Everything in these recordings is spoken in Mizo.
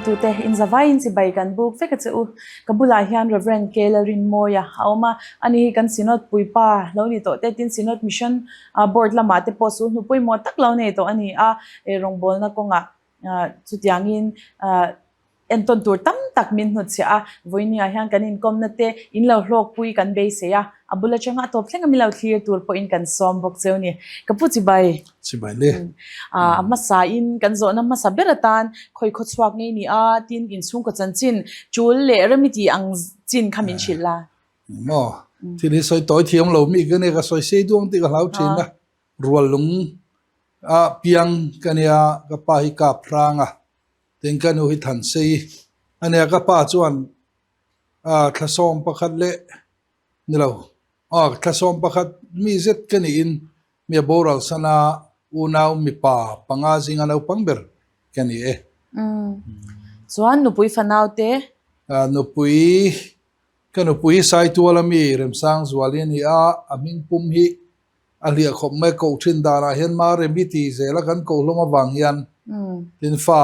thlirtute in zavaiin chibai kan buk vek a che u. Ka bulah hian Rev. K. Lalrinmawia a awm a, ani hi kan Synod puipa lo ni tawh te, tin Synod Mission Board lamah te pawh sulhnu pawimawh tak lo nei tawh a ni a, rawngbawlna kawngah chutiangin Entawn tur tam tak min hnutchhiah a, vawinia hian kan inkawmna te in lo hlawkpui kan beisei a, a bul atanga a tawp thleng a min lo thlir tur pawhin kan sawm bawk cheu ni. Ka pu chibai. Chibai le. A hmasa in kan zawhna hmasa ber atan khawi khaw chhuak ngei ni a, tin inchhungkaw chanchin tul leh remiti ang chin kha min hrilh la. Maw? Thil hi sawi tawi thiam lo mi ka nia, ka sawi sei duang tih ka hlau thin a, rual lung a piang ka nia, ka pa hi kap hrang a. Tin ka nu hi Thansei a nia, ka pa chuan thlasawm pakhat leh ni lo, aw thlasawm pakhat mi zet ka niin mi a boral sana unau mipa panga zinga naupang ber ka ni e. Chuan nupui fanau te? Nupui, ka nupui hi Saituala mi Remsang Zuali a ni a, a hming pum hi A hliah khawp mai koh thin danah hian Marem hi ti zel a kan koh hlawm avang hian tin fa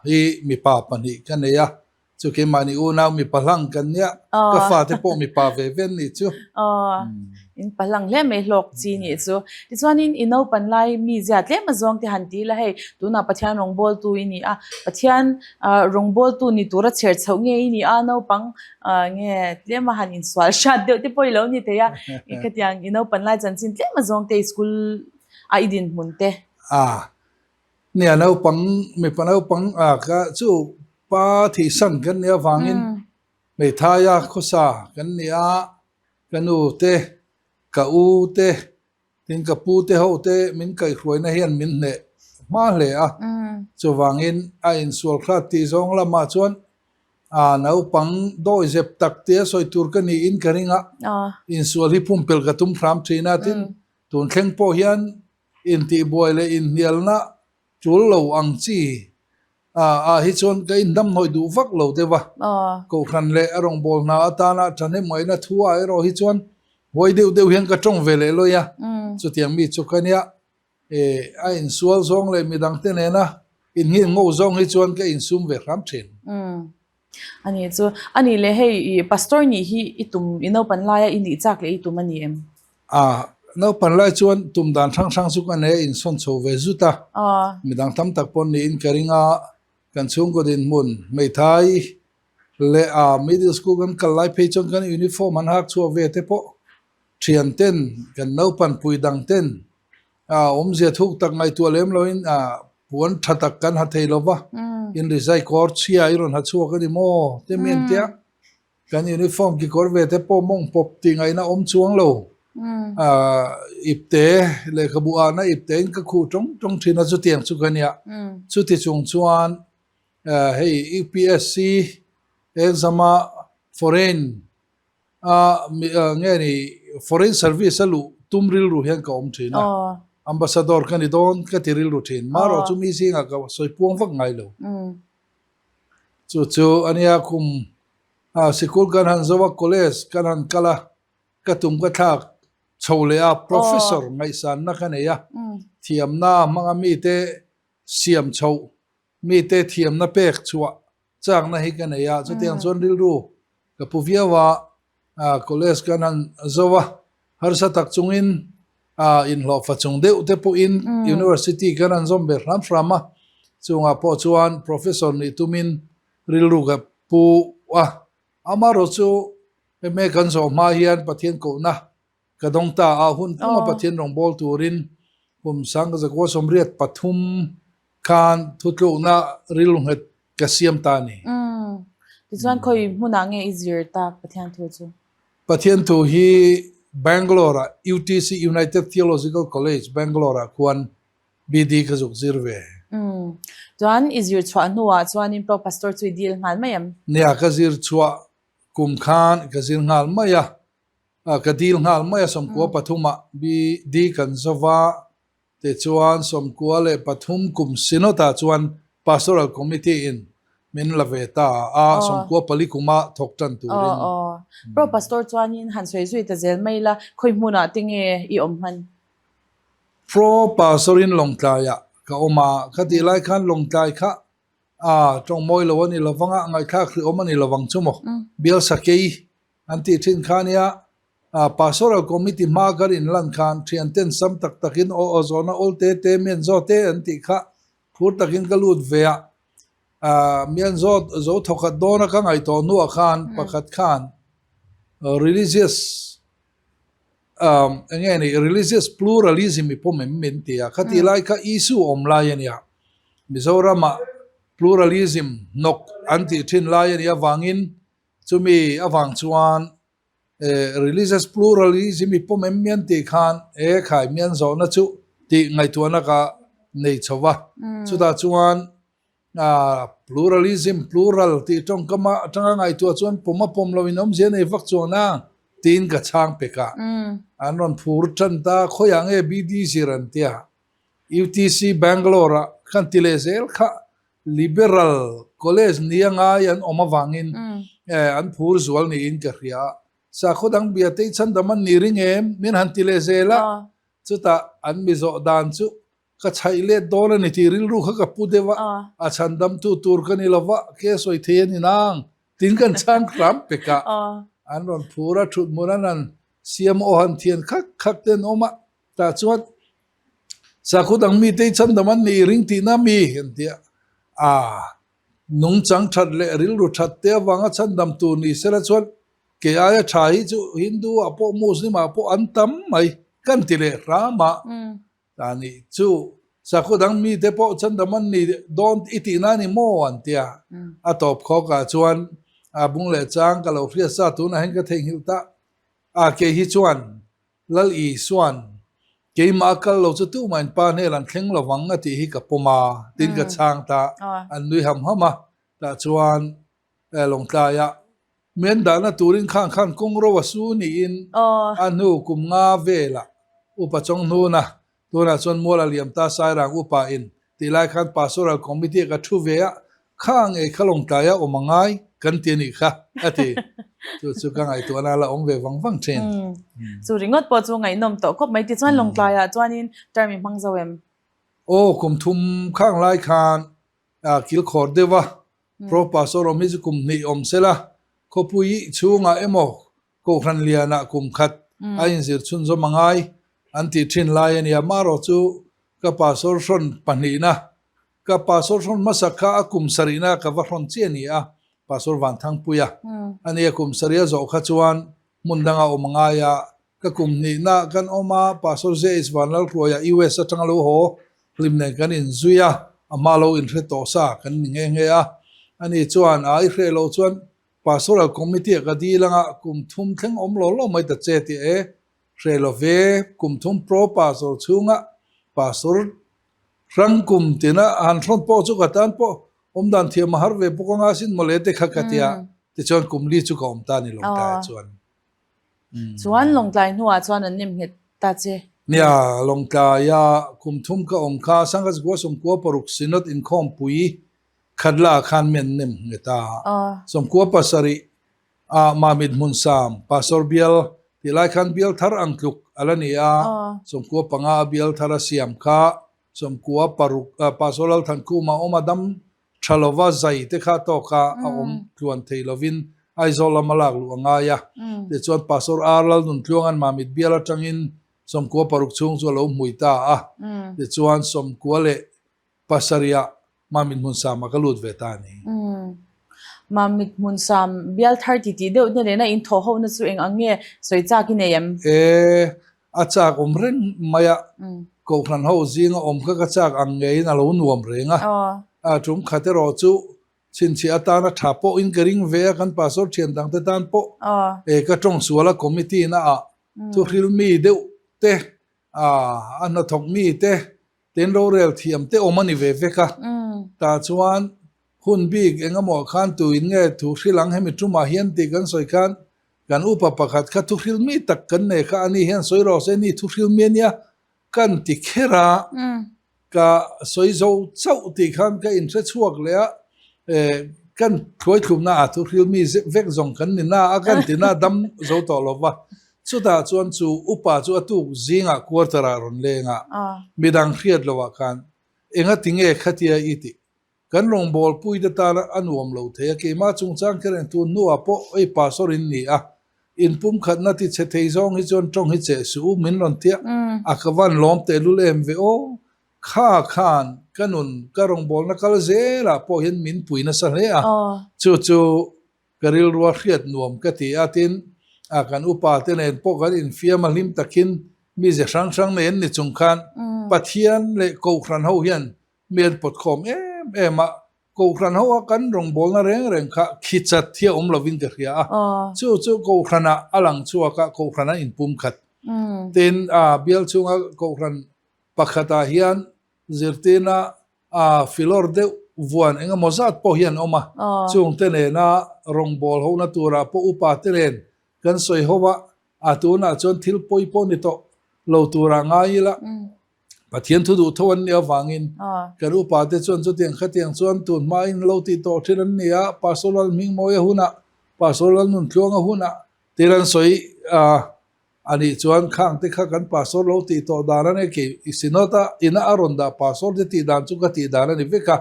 hi mipa pahnih ka nei a, chu keimahni unau mipa hlang kan nia, ka fate pawh mipa ve ve an nih chu. Aw, in pa hlang hle mai hlawk chi nih chu. Tichuanin i naupan lai mi zia tlem azawng te han ti la hei, tunah Pathian rawngbawltu i ni a, Pathian rawngbawltu ni tura chher chhoh nge i ni a, naupang Nge tlem a han insual hrat deuh te pawh i lo ni thei a, i khatiang i naupan lai chanchin tlem a zawng te i school a i dinhmun te. A, nia naupang mipa naupang a ka chu pa thihsan kan nih avangin hmeithaia khawsa kan ni a, ka nu te ka u te Tin, ka pu te ho te min kaihhruaina hian min hneh hma hle a, chuvangin a insual hrat tih zawng lamah chuan a naupang dawi zep tak tia sawi tur ka niin ka ring a, insual hi pumpelh ka tum hram thin a, tin, tun thleng pawh hian intihbuai leh inhnialna Tul lo ang chi ah hi chuan ka inhnamhnawih duh vak lo deuh a, Kohhran leh a rawngbâwl hna atana ṭhahnem ngaihna thu ah erawh hi chuan huai deuh deuh hian ka ṭawng ve leh lawi a, chutiang mi chu ka nia a insual zawng leh midangte nena inngin ngo zawng hi chuan ka insum ve hram ṭhin. A nih chu. A nih leh hei i pastor nih hi i tum i naupan laia i nih chak leh i tum a ni em? A, naupan lai chuan tum dan hrang hrang chu ka nei a insawn chho ve zut a. Midang tam tak pawh niin ka ring a, kan chhungkaw dinhmun hmeithai leh a middle school kan kal lai phei chuan kan uniform an hak chhuah ve te pawh thian ten kan naupan pui dang ten A awmzia thuk tak ngaihtuah lem loin puan tha tak kan ha thei lo va, in rizai kawr chhia i rawn ha chhuak a ni maw? Te mi an tia. Kan uniform kikawr ve te pawh mawng pawp tih ngaihna awm chuang lo. Ipte, lehkhabu ahna ipte in ka khuh tawng tawng thin a, chutiang chu ka nia. Chuti chung chuan hei UPSC exam a foreign A nge ni foreign service a luh tum rilru hian ka awm thin a, ambassador ka ni dawn ka ti rilru thin. Marawh chu mi zingah ka sawi puang vak ngai lo. Chu chu a nia kum sikul kan han zo a, college kan han kal a, ka tum ka thlak chho leh a, professor ngaihsanna ka nei a, thiamna hmanga mite siam chhoh, mite thiamna pek chhuah Chakna hi ka nei a, chutiang chuan rilru ka pu viau a, college kan han zo a, harsa tak chungin inhlawhfa chung deuh te pawhin university kan han zawm ve hram hram a, chungah pawh chuan professor nih tumin rilru ka pu a, amaherawhchu chu MA kan zawh hma hian Pathian kohna Ka dawng ta a, hun puma Pathian rawngbâwl turin kum 1983 khan thutlukna rilru nghet ka siam ta a ni. Tichuan khawi hmunah nge i zir tak Pathian thu chu? Pathian thu hi Bangalore-ah UTC, United Theological College, Bangalore-ah khuan BD ka zuk zir ve. Chuan i zir chhuah hnuah chuanin Pro Pastor chu i dil nghal mai em? Nia, ka zir chhuah kum khan ka zir nghal mai a. Ka dil nghal mai a, 13 ah BD kan zo va, tichuan 13 kum Synod ah chuan Pastoral Committee in min la ve ta a, 14 kuma thawk tan turin. Pro Pastor chuanin han sawi zui ta zel mai la, khawi hmunah te nge i awm hman? Pro Pastor in Lawngtlai ah ka awm a, ka tih lai khan Lawngtlai kha. A tawng mawi lo a ni lo vang a, ngaihthlak hrih awm a ni lo vang chu maw? Bial sakei an tih thin kha nia. Pastoral Committee hma kan inlan khan thianten sam tak takin aw aw zawhna awl te te mian zawt te an tih kha phur takin ka lut ve a. Mian zawt zo thawkhat dawna ka ngaihtuah hnuah khan pakhat khan religious eng nge ni religious pluralism i pawm em min ti a, khatih lai kha issue awm lai a nia. Mizoramah pluralism hnawk an tih thin lai a nih avangin chumi avang chuan religious pluralism i pawm em mian tih khan e khai mian zawhna chu tih ngaihtuahna ka nei chho va. Chutah chuan Pluralism, plural, tih tawngkam atanga ngaihtuah chuan pawm a pawm lo in awmzia nei vak chuan a tiin ka chhang pek a. An rawn phur tan ta, khawiah nge BD zir an tia. UTC Bangalore ah khan ti leh zel kha Liberal College nia ngai an awm avangin an phur zual niin ka hria a. Sakhaw dang bia te i chhandam an ni ring em? Min han ti leh zel a. Chutah an mi zawh dan chu Ka chhaih let dawn a ni tih rilru kha ka pu deuh a, a chhandamtu tur ka ni lo va, ke sawi thei a ni nang tiin kan chhang hram pek a. An rawn phur a, thut hmun an han siam aw han thian khak khak te an awm a, tah chuan sakhaw dang mite hi chhandam an nih ring tihna mi an ti a, aa nungchang that leh rilru that te avanga chhandam tur ni sela chuan kei aia tha hi chu Hindu ah pawh Muslim ah pawh an tam mai kan ti leh hram a. Ta nih chu sakhaw dang mite pawh chandam an ni dawn i tihna a ni maw an ti a. A tawp khawkah chuan a bung leh chang ka lo hriat sa tunah hian ka theihnghilh ta a, kei hi chuan Lal Isuan keimah a kal lo chu tumahin pa hnel an thleng lo vang a tih hi ka pawm a tiin ka chhang ta, an nui ham ham a, tah chuan Lawngtlaiah Men dahna turin khang khan kawng ro a su niin a hnu kum nga velah Upa Chawnghnuna tunah chuan mual a liam ta Sairang Upa in tih lai khan Pastoral Committee a ka thu ve a, kha ngei kha Lawngtlaia awm a ngai kan ti a nih kha a ti. Chu chu ka ngaihtuahna a la awm ve vang vang thin. Chu ringawt pawh chu ngaihnawm tawh khawp mai. Tichuan Lawngtlaiah chuanin term i hmang zo em? Aw, kum thum khang lai khan kilkhawr deuh a Pro Pastor awm hi chu kum hnih awm sela, khawpui chhungah emaw Kohhran lianah kum khat a inzir chhunzawm a ngai an tih thin lai a nia. Marawh chu ka Pastor hrawn pahnihna, ka Pastor hrawn hmasak kha a kum sarihna ka va hrawn chiah a ni a, Pastor Vanthangpuia a nia. Kum sarih a zawh kha chuan hmun danga awm a ngai a, Ka kum hnihna kan awm a, Pastor JH Vanlalhruaia US atanga lo haw hlim nen kan inzui a, a hma lo inhre tawh sa kan ni nghe nghe a. Ani chuan a i hreh loh chuan Pastoral Committee ah ka dil anga kum thum thleng awm lo lo mai ta che tih e, hreh lo ve, kum thum pro pastor chhunga pastor hrang kum tina han hrawn pawh chu ka tan pawh awmdan thiam a har ve bawk anga sin mawle te kha ka ti a, tichuan kum li chu ka awm ta a ni Lawngtlai chuan. Chuan Lawngtlai hnuah chuan an nem nghet ta che. Nia, Lawngtlaia kum thum ka awm kha Sangkazgua Sawmkua paruk Synod inkhawmpui Khatla khan mi an nem nghet a. Sawmkua pasarih ah Mamit Hmunsam Pastor bial tih lai khan bial thar ang tluk a la ni a, Sawmkua panga a bial thar a siam kha Sawmkua paruk Pastor Lalthankhuma awm a dam Tha lova zai te kha tawk a a awm tluan thei lovin Aizawl lama lak luh a ngai a. Tichuan Pastor R Lalnuntluanga'n Mamit bial atangin 96 chhung chu a lo hmui ta a. Tichuan 98 ah Mamit Hmunsama ka lut ve ta a ni. Mamit Hmunsam bial thar titi deuh na lehna in thawh ho na chu eng ang nge sawi chak i nei em? E, a chak awm reng mai a, Kohhran ho zinga awm kha ka chak ang ngeiin a lo nuam reng a. A tum khat erawh chu chhinchhiah atana tha pawhin ka ring ve a, kan pastor thian dangte tan pawh e ka tawng sual a committee na ah thuhril mi deuh te a hnathawk mi te Tin rorel thiam te awm a ni ve vek a, tah chuan hun bik eng emaw khan tuin nge thu hrilh ang hemi tumah hian tih kan sawi khan kan upa pakhat kha thu hrilh mi tak kan nei kha ani hian sawi rawh se ni thu hrilh mi ania kan ti kher a, ka sawi zo chauh tih khan ka inhre chhuak leh a, kan thluaithlumna ah thu hrilh mi vek zawng kan ni na a kan ti na dam zo tawh lo va. Chutah chuan chu upa chu a tuk zingah quarter ah rawn leng a, midang hriat loh ah khan enga tinge khatia i tih? Kan rawngbawlpui te tan a nuam lo thei a, keimah chungchang kher eng tun hnuah pawh hei pastor in ni a, inpumkhatna ti chhe thei zawng hi chuan tawng hi cheh suh u min rawn tia a ka van lawm tehlul em ve aw. Kha khan ka nun ka rawngbawlna kal zelah pawh hian min pui nasa hle a, chu chu Ka rilrua hriat nuam ka ti a, tin, a kan upa te nen pawh kan infiam a hlim takin mi ze hrang hrang nei an ni chung khan Pathian leh Kohhran ho hian mi an pawt khawm em em a, Kohhran ho a kan rawngbawlna reng reng kha khi chat hi a awm lovin ka hria a, chu chu Kohhranah a lang chhuak a, Kohhran an inpum khat. Tin, a bial chhunga Kohhran pakhatah hian zirtirna A filawr deuh vuan eng emaw zat pawh hi an awm a, chungte nena rawngbâwl hona turah pawh upa te nen kan sawi ho a, a tunah chuan thil pawi pawh ni tawh lo turah ngai ila, Pathian thu duh tho an nih avangin kan upa te chuan chutiang khatiang chuan tun hmain lo tih tawh thin an ni a, Pastor Lalhmingmawia hunah, Pastor Lalnuntluanga hunah thil an sawi a. A nih chuan khang te kha kan pastor lo tih tawh dan a ni kei i synod a ina a rawn dah pastor te tih dan chu ka tih dan a ni vek a,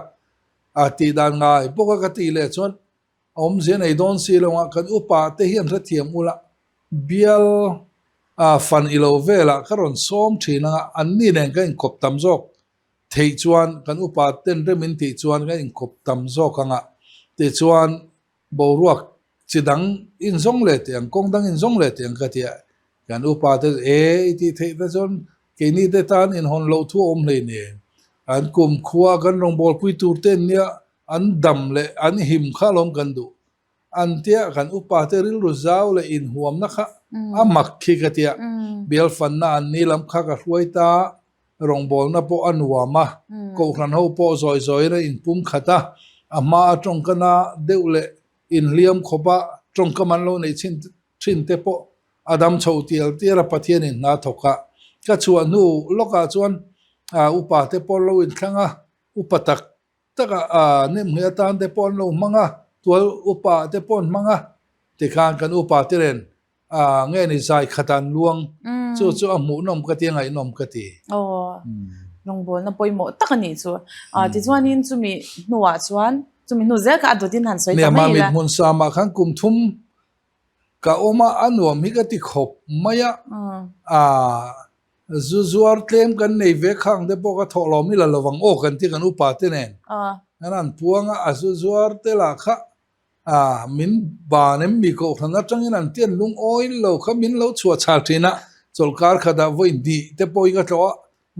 a tih dan ngai bawk a ka tih leh chuan a awmzia nei dawn si lo ang kan upa te hian hrethiam ula bial a fan i lo velah ka rawn sawm thin anga anni nen ka inkawp tam zawk theih chuan kan upa ten rem in tih chuan ka inkawp tam zawk anga tichuan Boruak chi dang inzawng leh teh ang, kawng dang inzawng leh teh ang ka ti a, kan upa te chu e i tih theih te chuan keini te tan inhawn loh thu a awm hlei nen, an kumkhua kan rawngbawlpui tur te an nia, an dam leh an him kha alawm kan duh an tia, kan upa te rilru zau leh inhuamna kha a mak khi ka tia, bial fanna an ni lam kha ka hruai ta, rawngbawlna pawh a nuam a, kohhran ho pawh zawi zawiin a inpum khat a, a hma a tawngkana deuh leh inhliam khawpa tawngkam an lo neih chhin thin te pawh a dam chho tial tial a, Pathianin hna thawk a, ka chhuah hnu lawkah chuan upa te pawh an lo inthlang a, upa tak taka nemhmeh atan te pawh an lo hmang a, tual upa te pawh an hmang a, tikhan kan upa te nen nge ni zai khat an luang chu chu a hmuhnawm ka ti a ngaihnawm ka ti. Aw, rawngbawlna pawimawh tak a nih chu. Tichuanin chumi hnuah chuan chumi hnu zel kha a dawtin han sawi ta mai ila. Nia, mah mithmun samah khan kum thum ka awm a, a nuam hi ka ti khawp mai a, Zu zuar tlem kan nei ve khang te pawh ka thawh lawm ila lovang aw kan ti kan upa te nen kan han puang a, a zu zuar te lah kha min ban em mi kohhran atangin an tian lungawi lo kha min lo chhuah chhal thin a, chawlhkar khatah vawi hnih te pawh hi ka tlawh a,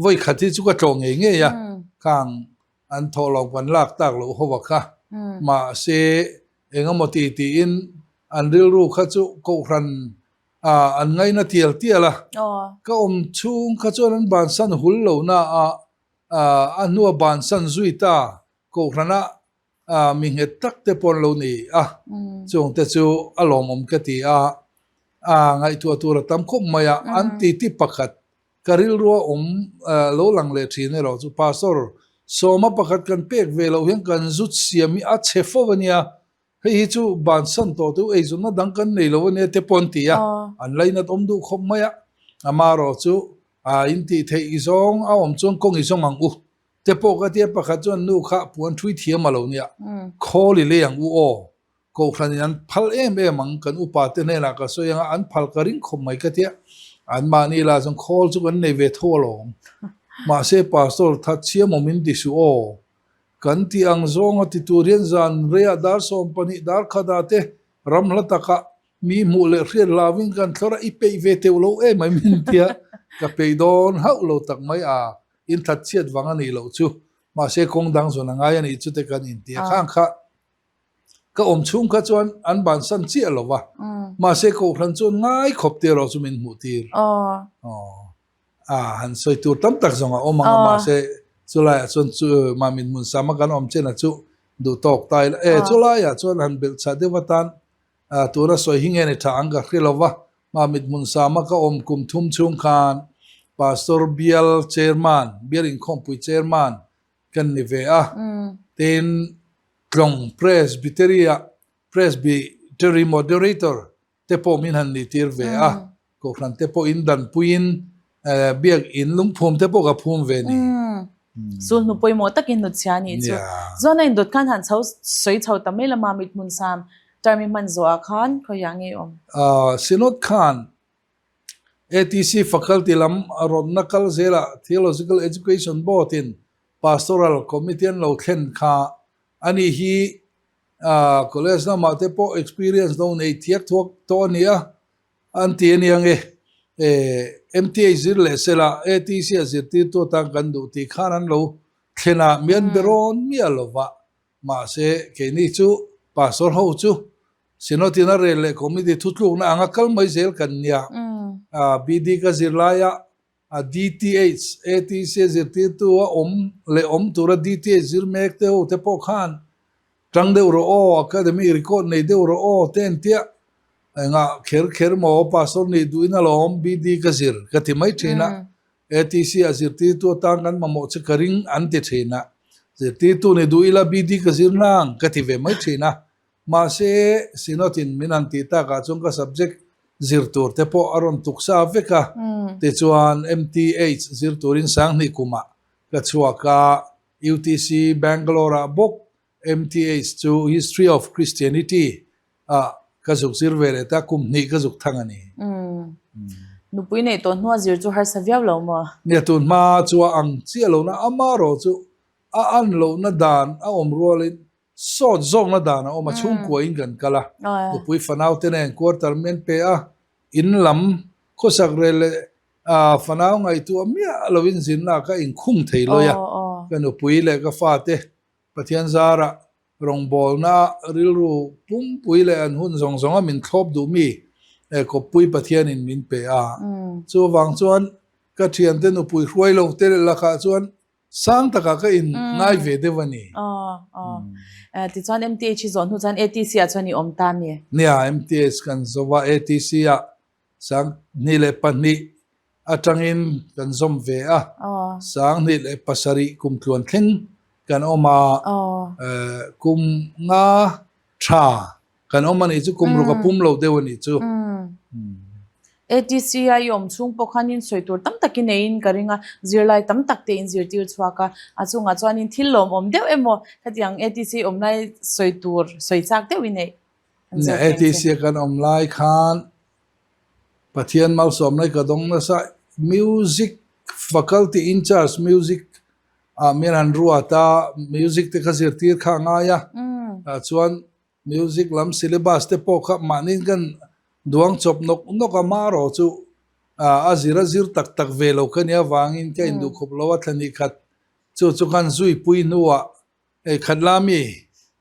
vawi khat hi chu ka tlawh ngei ngei a, khang an thawh lawm kan lak tak loh ho a kha mahse engemaw ti tiin an rilru kha chu kohhran A, an ngaina tial tial a. Ka awm chhung kha chuan an bansan hul lo na a, a hnua bansan zui ta Kohhrana mi nghet tak te pawh an lo ni a, chung te chu a lawmawm ka ti a, a ngaihtuah tur a tam khawp mai a, an titi pakhat ka rilrua awm lo lang leh thin erawh chu Pastor Sawma pakhat kan pek ve loh hian kan zut siam hi a chhe fo a nia, Hei hi chu bansan tawh te u eizawnna dang kan nei lo ania te pawh an ti a, an lainat awm duh khawp mai a, amaherawh chu in tih theih i zawng a awm chuan kawng i zawng ang u te pawh ka tia pakhat chuan nu kha puan thui thiam a lo nia, khawl i lei ang u aw, kohhran in an phal em em ang kan upa te hnenah ka sawi anga an phal ka ring khawp mai ka tia, anmahni lah chuan khawl chu kan nei ve tho alawm, mahse pastor thatchhiam awm in ti suh aw. Kan tih ang zawnga ti tur hian zan reiah dar 12 dar khatah te ram hla takah mi hmuh leh hriat hlauhin kan thlawr a, i peih ve teuh lo em mai min tia ka peih dawn hauh lo tak mai a, in that chhiat vang a nih loh chu mahse kawng dang zawn a ngai a nih chu te kan inti a, khang kha ka awm chhung kha chuan an bansan chiah lo va, mahse kohhran chuan ngai khawp te erawh chu min hmuh tir. A han sawi tur tam tak zawng a awm ang a, mahse chulaiah chuan chu Mamit hmun sama kan awm chenah chu duh tawk ta ila. E chulaiah chuan han belh chah deuh atan tuna sawi hi nge ni tha ang ka hre lo va, Mamit hmun sama ka awm kum thum chhung khan Pastor Bial Chairman, Bial Inkhawmpui Chairman kan ni ve a, tin Tlawng Presbytery-ah Presbytery Moderator te pawh min han nih tir ve a, kohhran te pawh in danpuiin biak in lungphum te pawh ka phum ve ni. Sul hnu pawimawh takin hnutchhia a nih chu. Chuan a indawt khan han chho sawi chho ta mai lama mithmun sam term i hman zawhah khan khawiah nge i awm? Synod khan ATC faculty lam rawtna kal zelah Theological Education Board in Pastoral Committee an lo thlen kha a ni hi college lamah te pawh experience lo nei thiak thuak tawh a ni a. An ti a nia nge, MTA zir leh sela ATC a zirtirtu atan kan duh tih khan an lo thlen a, mi an be rawn miah lo va. Mahse, keini chu Pastor ho chu Synod in a rel leh Committee thutlukna anga kal mai zel kan nia. BD ka zir laia A DTH, ATC zirtirtu a awm leh awm tura DTH zir mek te ho te pawh khan tang deuh rawh aw, academic record nei deuh rawh aw te an tia. Engah kher kher maw pastor nih duhin alawm BD ka zir ka ti mai thin a. ATC ah zirtirtu atan kan mamawh che ka ring an ti thin a. Zirtirtu ni duh ila BD ka zir nang ka ti ve mai thin a. Mahse, Synod-in min han tih takah chuan ka subject zir tur te pawh a rawn tuk sa vek a. Tichuan, MTH zir turin Sanghnih kumah ka chhuak a, UTC Bangalore-ah bawk MTH chu History of Christianity ah ka zuk zir ve leh ta, kum hnih ka zuk thang a ni. Nupui neih tawh hnua zir chu harsa viau lo maw? Nia, tun hma chu a ang chiah lohna, amarawh chu a an lohna dan a awm rualin Sawt zawkna dan a awm a, chhungkuain kan kal a, nupui fanau te nen quarter mi an pe a, in lam khawsak rel leh fanau ngaihtuah miah loin zinna ka inkhung thei lawi a, ka nupui leh ka fate Pathian zarah rawngbawlna rilru pumpui leh an hun zawng zawnga min thlawp duh mi kawppui Pathianin min pe a, chuvang chuan ka thiante nupui hruai lo te lakah chuan Sang takah ka in ngai ve deuh a ni. Aw, aw. Tichuan MTH hi zawh hnu chuan ATC ah chuan i awm ta mi? Nia, MTH kan zawh a, ATC ah 2002 atangin kan zawm ve a, 2007 kum tluan thleng kan awm a, kum nga tha Kan awm a nih chu kum ruk a pum lo deuh a nih chu. ATC a i awm chhung pawh khanin sawi tur tam takin neiin ka ring a, zirlai tam tak te in zirtir chhuak a, a chungah chuanin thil lawmawm deuh emaw hetiang ATC awm lai sawi tur sawi chak deuh i neih an zawt reng che. ATC a kan awm lai khan Pathian malsawmna i ka dawng nasa, Music Faculty in charge Music ah min han ruat a, Music te kha zirtir kha a ngai a, tah chuan Music lam syllabus te pawh kha mahniin kan duang chawp nawk nawk a, marawh chu a zir a zir tak tak ve lo ka nia vangin ka induhkhawp lo a, thla hnih khat chu chu khan zuipui hnuah ei khat la mi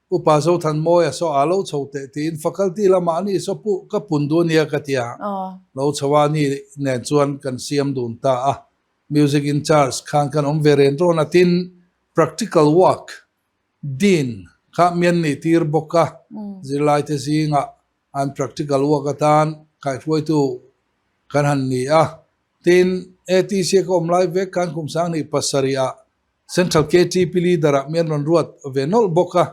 Upa Zothanmawia saw aa lo chho teh tiin faculty lamah ani saw pu ka pun duh ania ka ti a, lo chho a ni nen chuan kan siam dun ta a, music in charge khan kan awm ve ren rawn a, tin practical work Dean kha mian nih tir bawk a, zirlaite zingah an practical work atan kaihruaitu kan han ni a. Tin, ATC a ka awm lai vek khan kum 2007 ah Central KTP leader ah mian rawn ruat ve nawlh bawk a.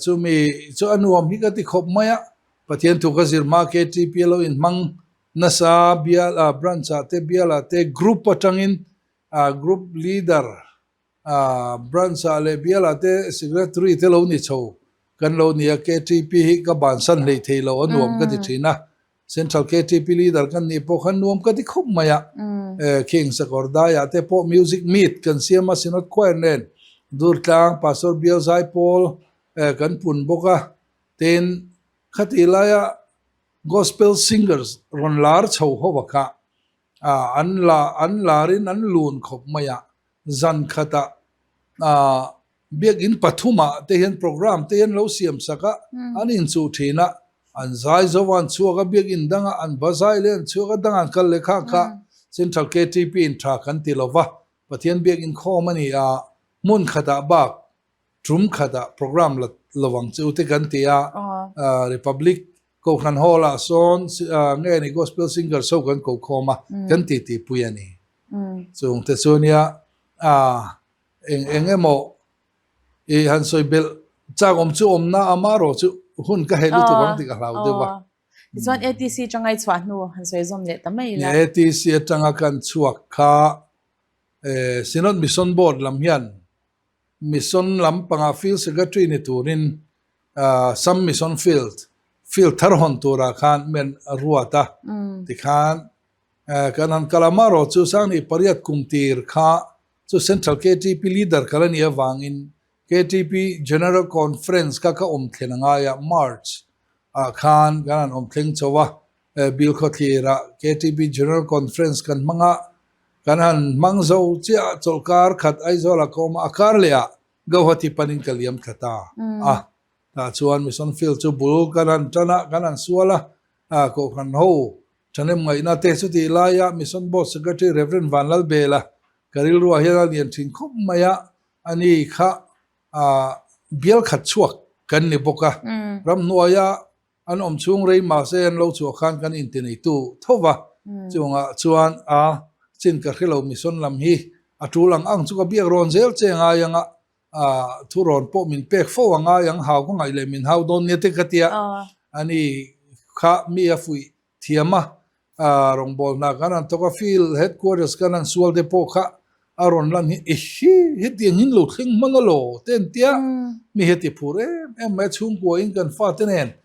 Chumi chu a nuam hi ka ti khawp mai a, Pathian thu ka zir hma KTP a lo inhmang nasa bial ah branch ah te bial ah te group atangin group leader Branch ah leh bial ah te secretary te lo ni chho kan lo ni a, KTP hi ka bansan hlei thei lo a nuam ka ti thin a, Central KTP leader kan nih pawh khan nuam ka ti khawp mai a, King Sakawr Dai ah te pawh music meet kan siam a Synod Choir nen Durtlang Pastor Bial Zaipawl kan pun bawk a, tin khatih laia Gospel singers rawn lar chho ho a kha an la an larin an lun khawp mai a, zan khatah biakinn pathumah te hian program te hian lo siam sak a, an inchuh thin a, an zai zo a, an chhuak a, biakinn dangah an va zai leh an chhuak a, dangah an kal leh kha kha Central KTP in tha kan ti lo va, Pathian biakinn khawm a ni a, hmun khatah bak tum khatah program la lo ang che u te kan ti a, Republic Kohhran Hall ah sawn nge ni Gospel Singers ho kan ko khawm a, kan ti ti pui a ni. Chung te chu nia eng eng emaw i han sawi belh chak awm chu awmna amarawh chu hun ka heh lutuk ang tih ka hlau deuh a. Tichuan ATC atanga i chhuah hnu han sawi zawm leh ta mai ila. ATC atanga kan chhuak kha. Synod Mission Board lam hian Mission lam panga Field Secretary ni turin Sam Mission Field, field thar hawn turah khan men a ruat a. Tikhan kan han kal a, amaherawh chu Sangni pariat kum tir kha chu Central KTP leader kal a nih avangin KTP General Conference kha ka awm thlen a ngai a, March ah khan kan han awm thleng chho a, Bilkhawthlirah KTP General Conference kan hmang a, kan han hmang zo chiah a, chawlhkar khat Aizawlah ka awm a, a kar leh ah Gauhati panin ka liam thla ta a, tah chuan Mission Field chu bul kan han tan a, kan han sual a, Kohhran ho thahnem ngaihna te chutih laia Mission Board Secretary Rev Vanlalbela ka rilruah hian a lian thin khawp mai a, ani kha bial khat chhuak kan ni bawk a, ramhnuaia An awm chhung rei mahse an lo chhuah khan kan intineitu tho va, chungah chuan a chin ka hre lo mission lam hi a tul ang ang chu ka biak rawn zel che ngai anga thu rawn pawh min pek fo a ngai ang hau ka ngaih leh min hau dawn nia te ka tia ani kha mi a fuih thiam a Rawngbâwl hna kan han thawk a, Field Headquarters kan han sual te pawh kha a rawn lan hi, Ihi, hetiang in lo thleng hman alaw te an tia, mi heti phur em em mai a, chhungkuain kan fate nen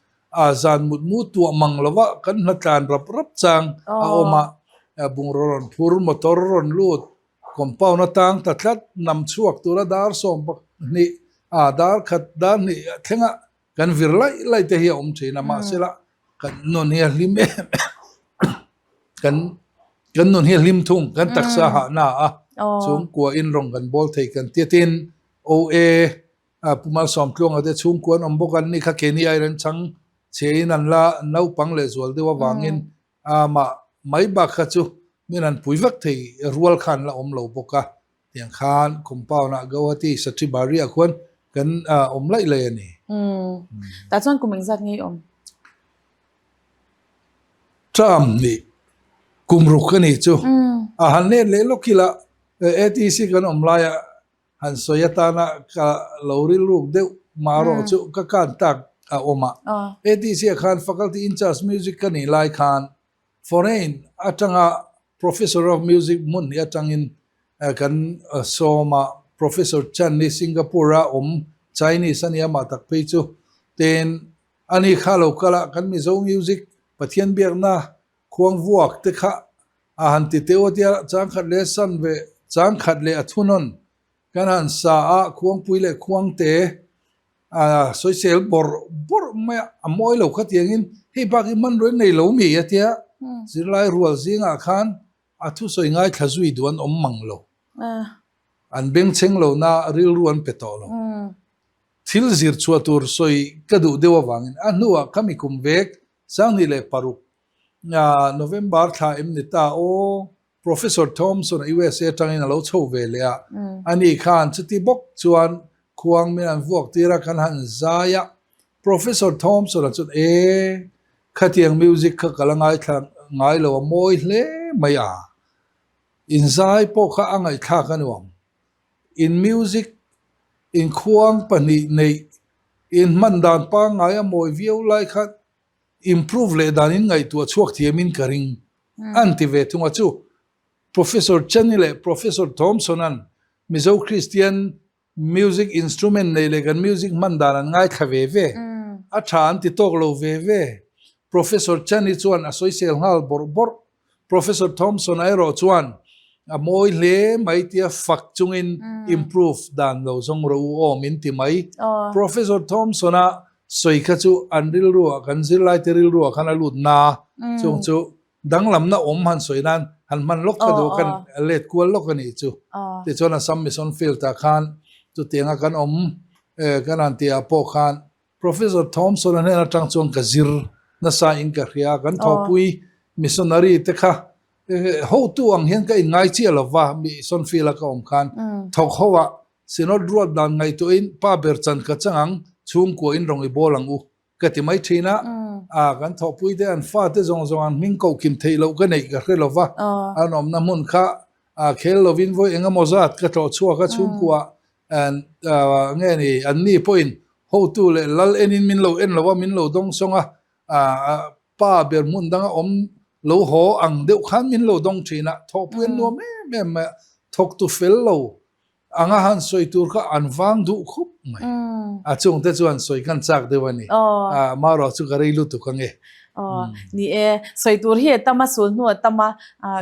zan mut mu tuah mang lova kan hna tlan rap rap chang a awm a, bungraw rawn phur, motor rawn lut, compound atang ta tlat, nam chhuak tura dar 12, dar khat, dar hnih thlenga Kan vir laih laih te hi a awm thin a, mahsela kan nun hi a hlim em em kan kan nun hi a hlim thung, kan taksa hahna a chhungkua in rawng kan bawl thei kan tia tin OA Pu Malsawmtluanga te chhungkua an awm bawk an ni kha keini aiin an chhang chhe in an la naupang leh zual deuh avangin amah mai bak kha chu min han pui vek thei rual kha an la awm lo bawk a. Tiang khan compound ah Guwahati Satribari ah khuan kan awm laih laih a ni. Umm. Tah chuan kum engzat nge i awm? Term nih kum ruk a ni chu. A han let leh lawk ila ATC kan awm laia han sawi atana ka lo rilruk deuh marawh chu ka kan tak a awm a. ATC ah khan faculty in charge music ka nih lai khan Foreign atanga Professor of Music hmun hi atangin kan sawm a, Professor Chan hi Singapore a awm Chinese a nia mah tak phei chu tin ani kha lo kal a, kan Mizo music Pathian biakna khuang vuak te kha a han ti teuh a tia changkhat leh san ve changkhat leh a thunawn kan han sa a, khuangpui leh khuangte A sawisel bawrh bawrh mai a, a mawi lo kha tiangin hei bak hi hmanrua in nei lo mi a tia, zirlai rual zingah khan a thusawi ngaithla zui duh an awm mang lo. An bengchheng lo na rilru an pe tawh lo. Thil zir chhuah tur sawi ka duh deuh avangin a hnuah khami kum vek 2006 November thla em ni ta aw, Professor Thompson a USA atangin a lo chho ve leh a, ani khan chuti bawk chuan khuang min an vuak tir a, kan han zai a. Professor Thompson a chuan, E, khatiang music kha ka la ngaithla ngai lo a, mawi hle mai a. Inzai pawh kha a ngaihthlak a nuam. In music inkhuang pahnih neih inhman dan pangngai a mawi viau lai khan improve leh dan in ngaihtuah chhuak thiam in ka ring an ti ve thung a chu Professor Chani leh Professor Thompson an Mizo Kristian music instrument nei leh kan music hman dan an ngaithla ve ve a tha an ti tawk lo ve ve Professor Chani chuan a sawisel nghal bawrh bawrh Professor Thompson a erawh chuan a mawi hle mai tia fak chungin improve dan lo zawng rawh u aw min ti mai. Professor Thompson a sawi kha chu an rilruah kan zirlaite rilruah khan a lut na chung chu danglamna awm han sawi nan han hman lawk kha duh kan let kual lawk a nih chu. Tichuan Assam Mission Field ah khan chutianga kan awm kan han tihah pawh khan Professor Thompson a hnen atang chuan ka zir nasa in ka hria, kan thawhpui missionary te kha hotu ang hian ka inngai chiah lo va, mission field a ka awm khan thawk ho ah Synod ruat dan ngaihtuahin pa ber chan ka chang ang, chhungkua in rawng i bawl ang u ka ti mai thin a, kan thawhpui te an fate zawng zawng an hming koh kim theih loh ka neih ka hre lo va, an awmna hmun kha khel lovin vawi engemaw zat ka tlawh chhuak a chhungkua nge ni an ni pawhin hotu leh lal enin min lo en lo a, min lo dawng sawng a, pa ber hmun danga awm lo haw ang deuh khan min lo dawng thin a, thawhpui an nuam em em mai a. Thawktu fel lo anga han sawi tur kha an vang duh khawp mai. A chungte chuan sawi kan chak deuh a ni. Marawh chu ka rei lutuk ange. Ni e, sawi tur hi a tam a, sul hnu a tam a,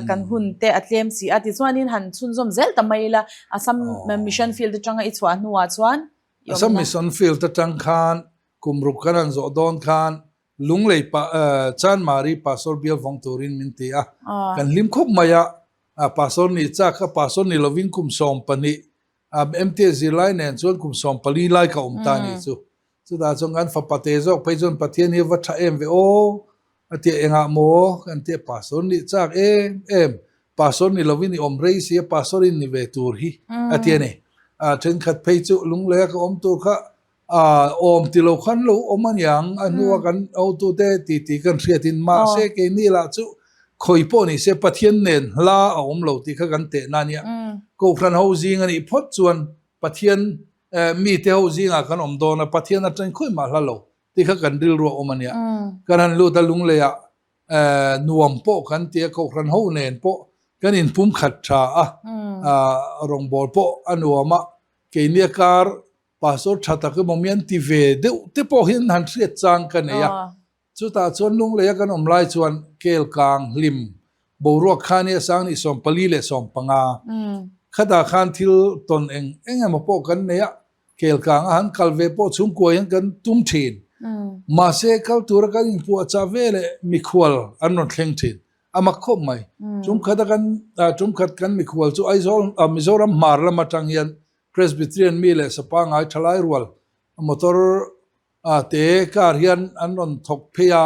kan hun te a tlem si a. Tichuanin han chhunzawm zel ta mai ila, Assam Mission Field atanga i chhuah hnuah chuan i awmna. Assam Mission Field atang khan kum ruk kan han zawh dawn khan Lunglei pa Chanmari Pastor bial vawng turin min ti a, kan hlim khawp mai a, Pastor nih chak kha Pastor ni lovin kum 12 MTA zirlai nen chuan kum 14 lai ka awm ta nih chu. Chutah chuan kan fapa te zawk phei chuan Pathian hi a va tha em ve aw a tia engah maw kan tia Pastor nih chak em em Pastor ni lovin i awm rei si a Pastor in ni ve tur hi a tia ni. Thenkhat phei chu Lungleia ka awm tur kha Awm ti lo khan lo awm aniang a hnua kan hotute ti ti kan hriatin mahse keini lah chu khawi pawh ni se Pathian nen hla a awm lo tih kha kan tehna ania. Kohhran ho zing a nih phawt chuan Pathian mite ho zingah kan awm dawn a, Pathian atangin khawi mah hla lo tih kha kan rilru a awm ania. Kan han lut a Lungleiah nuam pawh kan ti a, Kohhran ho nen pawh kan inpumkhat tha a, rawngbawl pawh a nuam a, keini a kar Pastor tha tak emaw mi an ti ve deuh te pawh hian han hriat chang ka nei a. Chutah chuan Lungleia kan awm lai chuan kel kang hlim boruak kha nia sang nih 45. Khatah khan thil tawn eng eng emaw pawh kan nei a, kel kang a han kal ve pawh chhungkua hian kan tum thin. Mahse kal tura kan inpuahchah ve leh mikhual an rawn thleng thin. A mak khawp mai. Tumkhat a kan tumkhat kan mikhual chu Aizawl Mizoram hmar lam atang hian Presbyterian mi leh sapa ngai thalai rual motor a te car hian an rawn thawk phei a,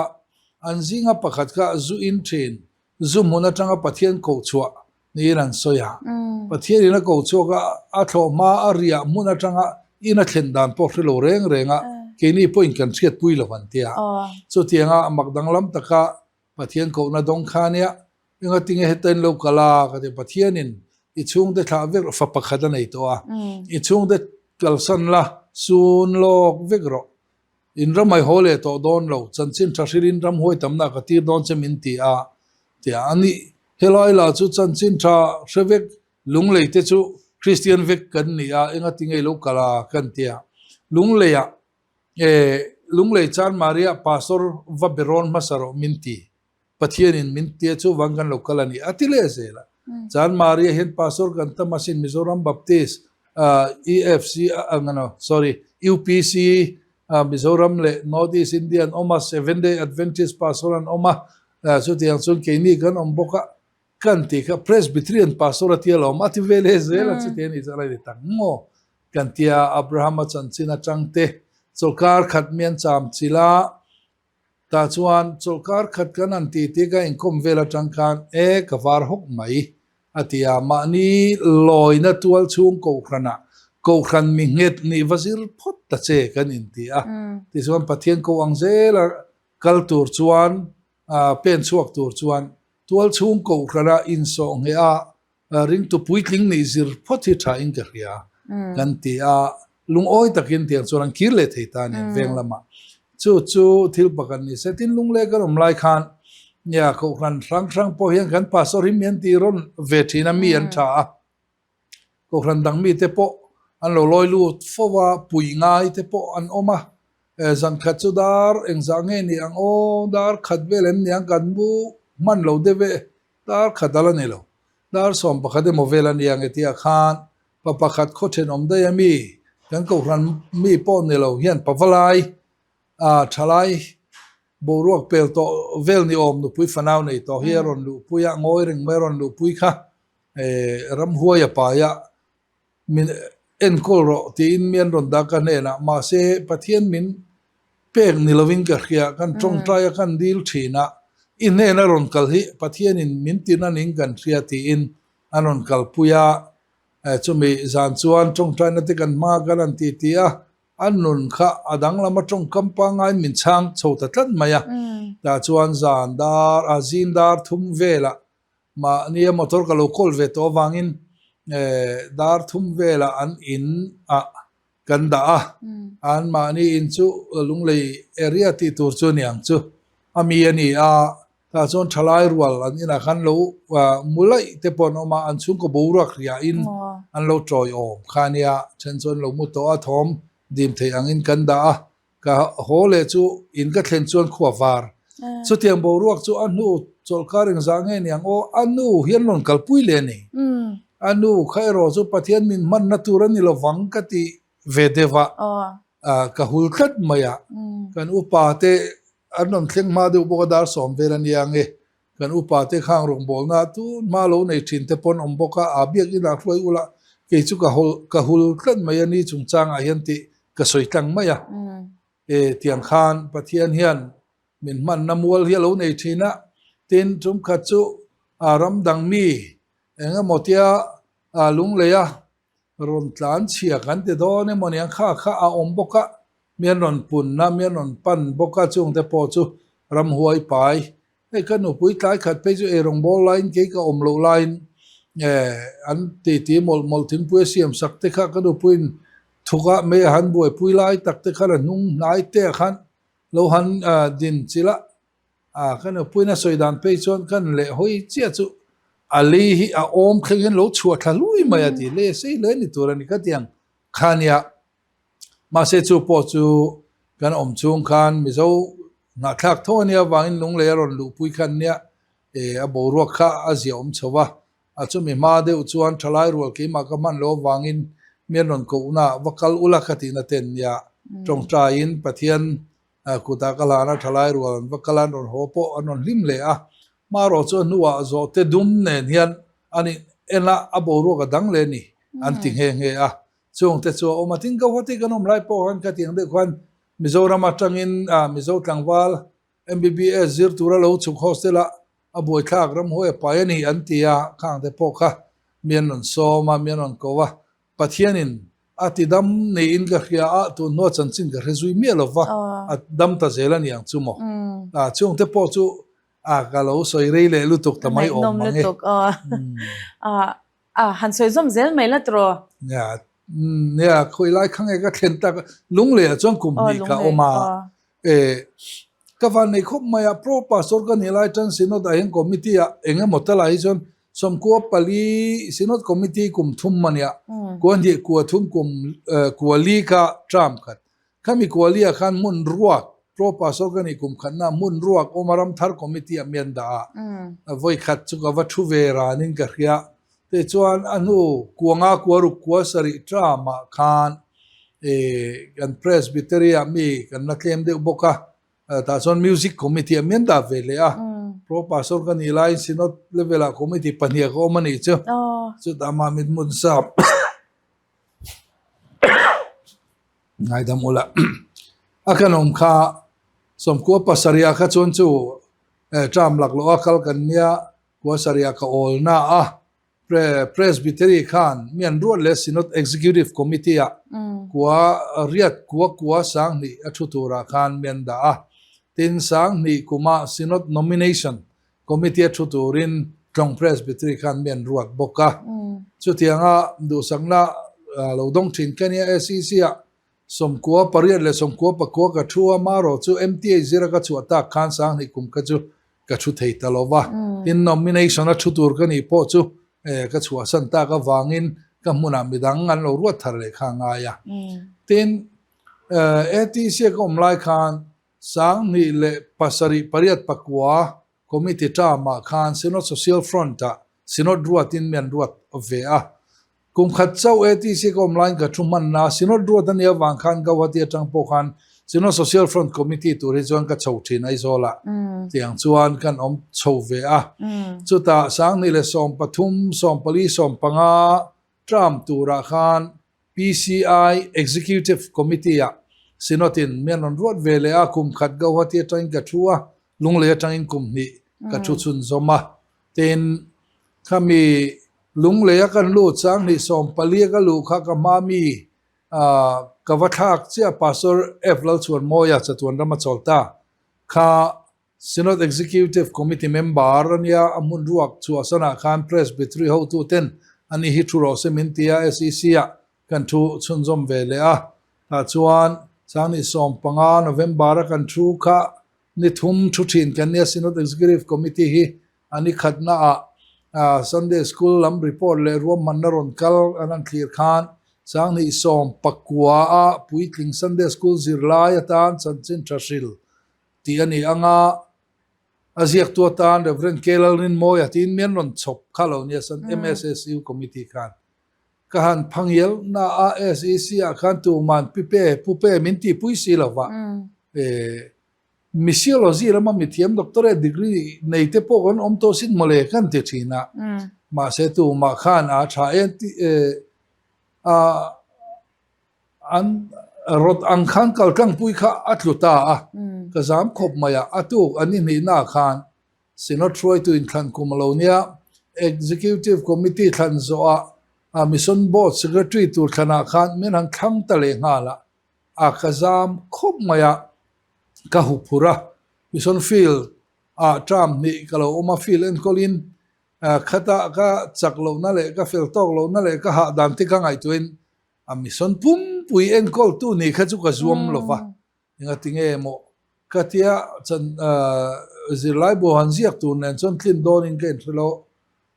an zinga pakhat kha zu in thin, zu hmun atanga Pathian koh chhuah niin an sawi a. Pathian in a koh chhuak a, a thlawh hma a riah hmun atanga in a thlen dan pawh hre lo reng reng a, keini pawhin kan hriatpui lo an ti a. Chutianga mak danglam taka Pathian kohna dawng kha nia, engatinge heta in lo kal a? Ka ti a, Pathianin i chhungte thlah vek rawh, fa pakhat a nei tawh a, i chhungte kalsan la, sun lawk vek rawh, in ramai haw leh tawh dawn lo, chanchin tha hrilhin ramhuai tamna ka tir dawn che min ti a, tia a nih, helai lah chu chanchin tha hre vek, lunglei te chu Kristian vek kan ni a, engatinge i lo kal a? Kan ti a, lungleiah E, Lunglei Chan Maria Pastor va be rawn hmasa rawh min ti. Pathianin min tia chuvang kan lo kal a ni a ti leh zel a. Chan Maria hian Pastor kan tam asin Mizoram Baptist, EFC, no, sorry, UPC, Mizoram leh North East India an awm a, Seventh Day Adventist Pastor an awm a, chutiang chuan keini kan awm bawk a. Kan tih kha Presbyterian Pastor a tia lo awm a ti ve leh zel a, chuti a nih chuan a ni tak maw? Kan tia Abraham-a chanchin atang te chawlhkar khat mi an cham chilh a, tah chuan chawlhkar khat kan han tih tih ka inkawm vel atang khan e ka var hawk mai a ti a, mahni lawina tual chhung kohhranah kohhran mi nghet nih va zir phawt ta che kan inti a, tichuan Pathian ko ang zela kal tur chuan pen chhuak tur chuan tual chhung kohhrana insawh ngheh a, ringtu puitling nih zir phawt hi tha in ka hria kan ti a, lungawi takin tiang chuan an kir leh thei ta a ni veng lamah. Chu chu thil pakhat ni se, tin lungleh kan awm lai khan nia kohhran hrang hrang pawh hian kan pastor hi mi an tih rawn ve thin a, mi an tha a. Kohhran dang mite pawh an lo lawi lut fo a, pui ngai te pawh an awm a. Zan khat chu dar engzah nge ni ang aw, dar khat vel em ni ang kan mu hman lo deuh e, dar khat ala ni lo. Dar 11 emaw vel a ni ang e tihah khan pa pakhat khaw thenawm daih a mi, kan kohhran mi pawh ni lo hian pavalai A thalai boruak pel tawh vel ni awm nupui fanau nei tawh hi a rawn luhpui a, ngawi reng mai a rawn luhpui kha ramhuai a pai a, min enkawl rawh tiin mi an rawn dah ka hnenah mahse Pathian min pek ni lovin ka hria, kan tawngtai a kan dil thin a, i hnena rawn kal hi Pathianin min tin a ning kan hria tiin an rawn kalpui a, chumi zan chuan tawngtaina te kan hma kan han ti ti a, A nun kha a danglam a tawngkam pangaiin min chhang chho ta tlat mai a. Tah chuan zan dar a zing dar thum velah mahnia motor ka lo kawl ve tawh avangin dar thum velah an in ah kan dah a. An mahni in chu Lunglei area tih tur chu a ni ang chu. A mi a ni a. Tah chuan thalai rual an inah khan lo mu laih te pawh an awm a, an chhungkaw boruak riahin an lo tawiawm kha a nia. Then chuan lo mu tawh a, thawm dim theih angin kan dah a, ka haw leh chu in ka thlen chuan khua var. Chutiang boruak chu a hnu chawlhkar engzah nge niang aw, a nu hian rawn kalpui leh a ni. A nu kha erawh chu Pathian min hmanna tur a ni lovang ka ti ve deuh a, ka hul tlat mai a. Kan upa te an rawn thleng hma deuh bawk a, dar sawm vel a nia nge. Kan upa te khang rawngbawlna tun hma lo nei thin te pawn awm bawk a, a biakin ah hruai ula kei chu ka hawl ka hul tlat mai a ni chungchangah hian tih ka sawi tlang mai a. E tiang khan Pathian hian min hmanna mual hi a lo nei thin a, tin tumkhat chu a ram dang mi eng emaw tia lunglei a Rawn tlan chhia kan ti dawn emaw niang kha kha a awm bawk a, mi an rawn punna, mi an rawn pan bawk a, chungte pawh chu ramhuai pai. Hei ka nupui tlai khat phei chu eirawng bawl laiin kei ka awm loh laiin eh an titi mawlh mawlh thingpui a siam sak te kha ka nupuiin thuk a mei a han buaipui lai tak te khan a hnung hnai te ah khan lo han din chilh a. A ka nupuiin a sawi dan phei chuan kan leh hawi chiah chu a lei hi a awm thleng hian lo chhuah thla hlui mai a ti le sei hle ni tur a ni ka ti ang kha nia. Mahse chu pawh chu kan awm chhung khan Mizo nghahthlak tho a nia avangin lunglei a rawn luhpui khan nia e a boruak kha a zia awm chho va, a chumi hma deuh chuan thalai rual keimah ka hman lo avangin mi an rawn kohna va kal ula ka tihna ten nia tawngtaiin Pathian Kutah ka hlan a, thalai rual an va kal a, an rawn haw pawh an rawn hlim hle a. Hmarawh chu a hnuah zawhte dum nen hian an in en a, a boruak a dang leh a ni an ti nghe nghe a. Chungte chu a awm a, tin Guwahati kan awm lai pawh khan khatiang deuh khan Mizoram atangin Mizo tlangval MBBS zir tura lo chhuk hostel a a buaithlak ramhuai a pai a ni an ti a, khangte pawh kha mi an rawn sawm a, mi an rawn ko a. Pathianin a ti dam neiin ka hria a, tun hnua chanchin ka hre zui miah lo va, a dam ta zel a ni ang chu maw? A chungte pawh chu a ka lo sawi rei leh lutuk ta mai awm mang e. A han sawi zawm zel mai la tiraw? Nia, nia, khawi lai kha nge ka thlen tak, Lunglei-ah chuan kum hnih ka awm a, E, ka van nei khawp mai a, Pro Pastor ka nih lai tan Synod ah hian Committee ah eng emaw ta lai hi chuan sawmkua pali Synod Committee kum thum a nia, kua hnih kua thum kum kua li kha term khat. Khami kua li ah khan hmun ruak Pro Pastor ka nih kum khatna hmun ruak awm a Ramthar Committee ah mi an dah a, vawi khat chu ka va thu ve ranin ka hria. Tichuan a hnu kua nga kua ruk kua sarih term ah khan E kan Presbytery ah mi kan la tlem deuh bawk a, tah chuan Music Committee ah mian dah ve leh a, Pro Pastor ka nih laiin Synod level ah Committee pahnih ka awm a nih chu, chutah mah mithmun sap ngaidam ula a kan awm kha sawmkua pasarih ah kha chuan chu term laklawh a kal kan nia kua sarih ah ka awl na a. Presbytery khan mi an ruat leh Synod Executive Committee ah kua riat kua kua sanghnih a thu turah khan mi an dah a. Tin, sanghnih kumah Synod Nomination Committee a thu turin Tlawng Presbytery khan mi an ruat bawk a. Chutianga duhsakna lo dawng thin ka nia SEC ah Sawmkua pariat leh sawmkua pakua ka thu a, marawh chu MTA zira ka chhuah tak khan sanghnih kum kha chu ka thu thei ta lo va. Tin, nomination a thu tur ka nih pawh chu ka chhuahsan tak avangin ka hmunah midang an lo ruat thar leh kha a ngai a. Tin, ATC a ka awm lai khan sanghnih leh pasarih pariat pakua Committee term-ah khan Synod Social Front-ah Synod ruatin mi an ruat ve a. Kum khat chauh ATC ka awm laiin ka thu hmanna Synod ruat a nih avang khan Gauhati atang pawh khan Synod Social Front Committee tur hi chuan ka chho thin Aizawlah tiang chuan kan awm chho ve a. Chutah 2013, 14, 15 term turah khan PCI Executive Committee-ah Synod-in mi an rawn ruat ve leh a, kum khat Gauhati atangin ka thu a, Lunglei atangin kum hnih ka thu chhunzawm a. Tin, khami Lungleia kan lut 20 14 ka luh kha ka hma mi ka va thlak chiah Pastor F Lalchhuanmawia chatuan ram a chawl ta kha Synod Executive Committee member a nia, a hmun ruak chhuahsanah khan Presbytery hotuten ani hi thu rawh se min ti a, SEC-ah kan thu chhunzawm ve leh a. Tah chuan 2015 November-a kan thu kha. Ni thum thu thin kan nia Synod Executive Committee hi a ni khatnaah Sunday School lam report leh ruahmanna rawn kal an han thlir khan Sanghnih 19 a puitling Sunday School zirlai atan chanchin tha hril tih a ni ang a, a ziaktu atan Rev. K. Lalrinmawia tiin mian rawn chhawp kha lo nia MSSU Committee khan ka han phangial na a SEC ah khan tuman pipe pupe min tihpui si lo va Missiology lama mithiam doctorate degree nei te pawh kan awm tawh sin mawle kan ti thin a mahse tumah khan a tha en a an rawt ang khan kaltlangpui kha a tlu ta a ka zam khawp mai a a tuk an inhnihna khan Synod hruaitu inthlan kum a lo nia, Executive Committee thlan zawhah a Mission Board Secretary tur thlanah khan min han thlang ta leh nghal a, a ka zam khawp mai a, ka hu phur a, Mission Field ah term hnih ka lo awm a, field enkawlin khata ka chak lohna leh ka fel tawk lohna leh ka hah dan te ka ngaihtuahin a Mission pumpui enkawltu nih kha chu ka zuam lo va. Engati nge maw ka tia chan zirlai bu han ziak tur nen chuan tlin dawnin ka inhre lo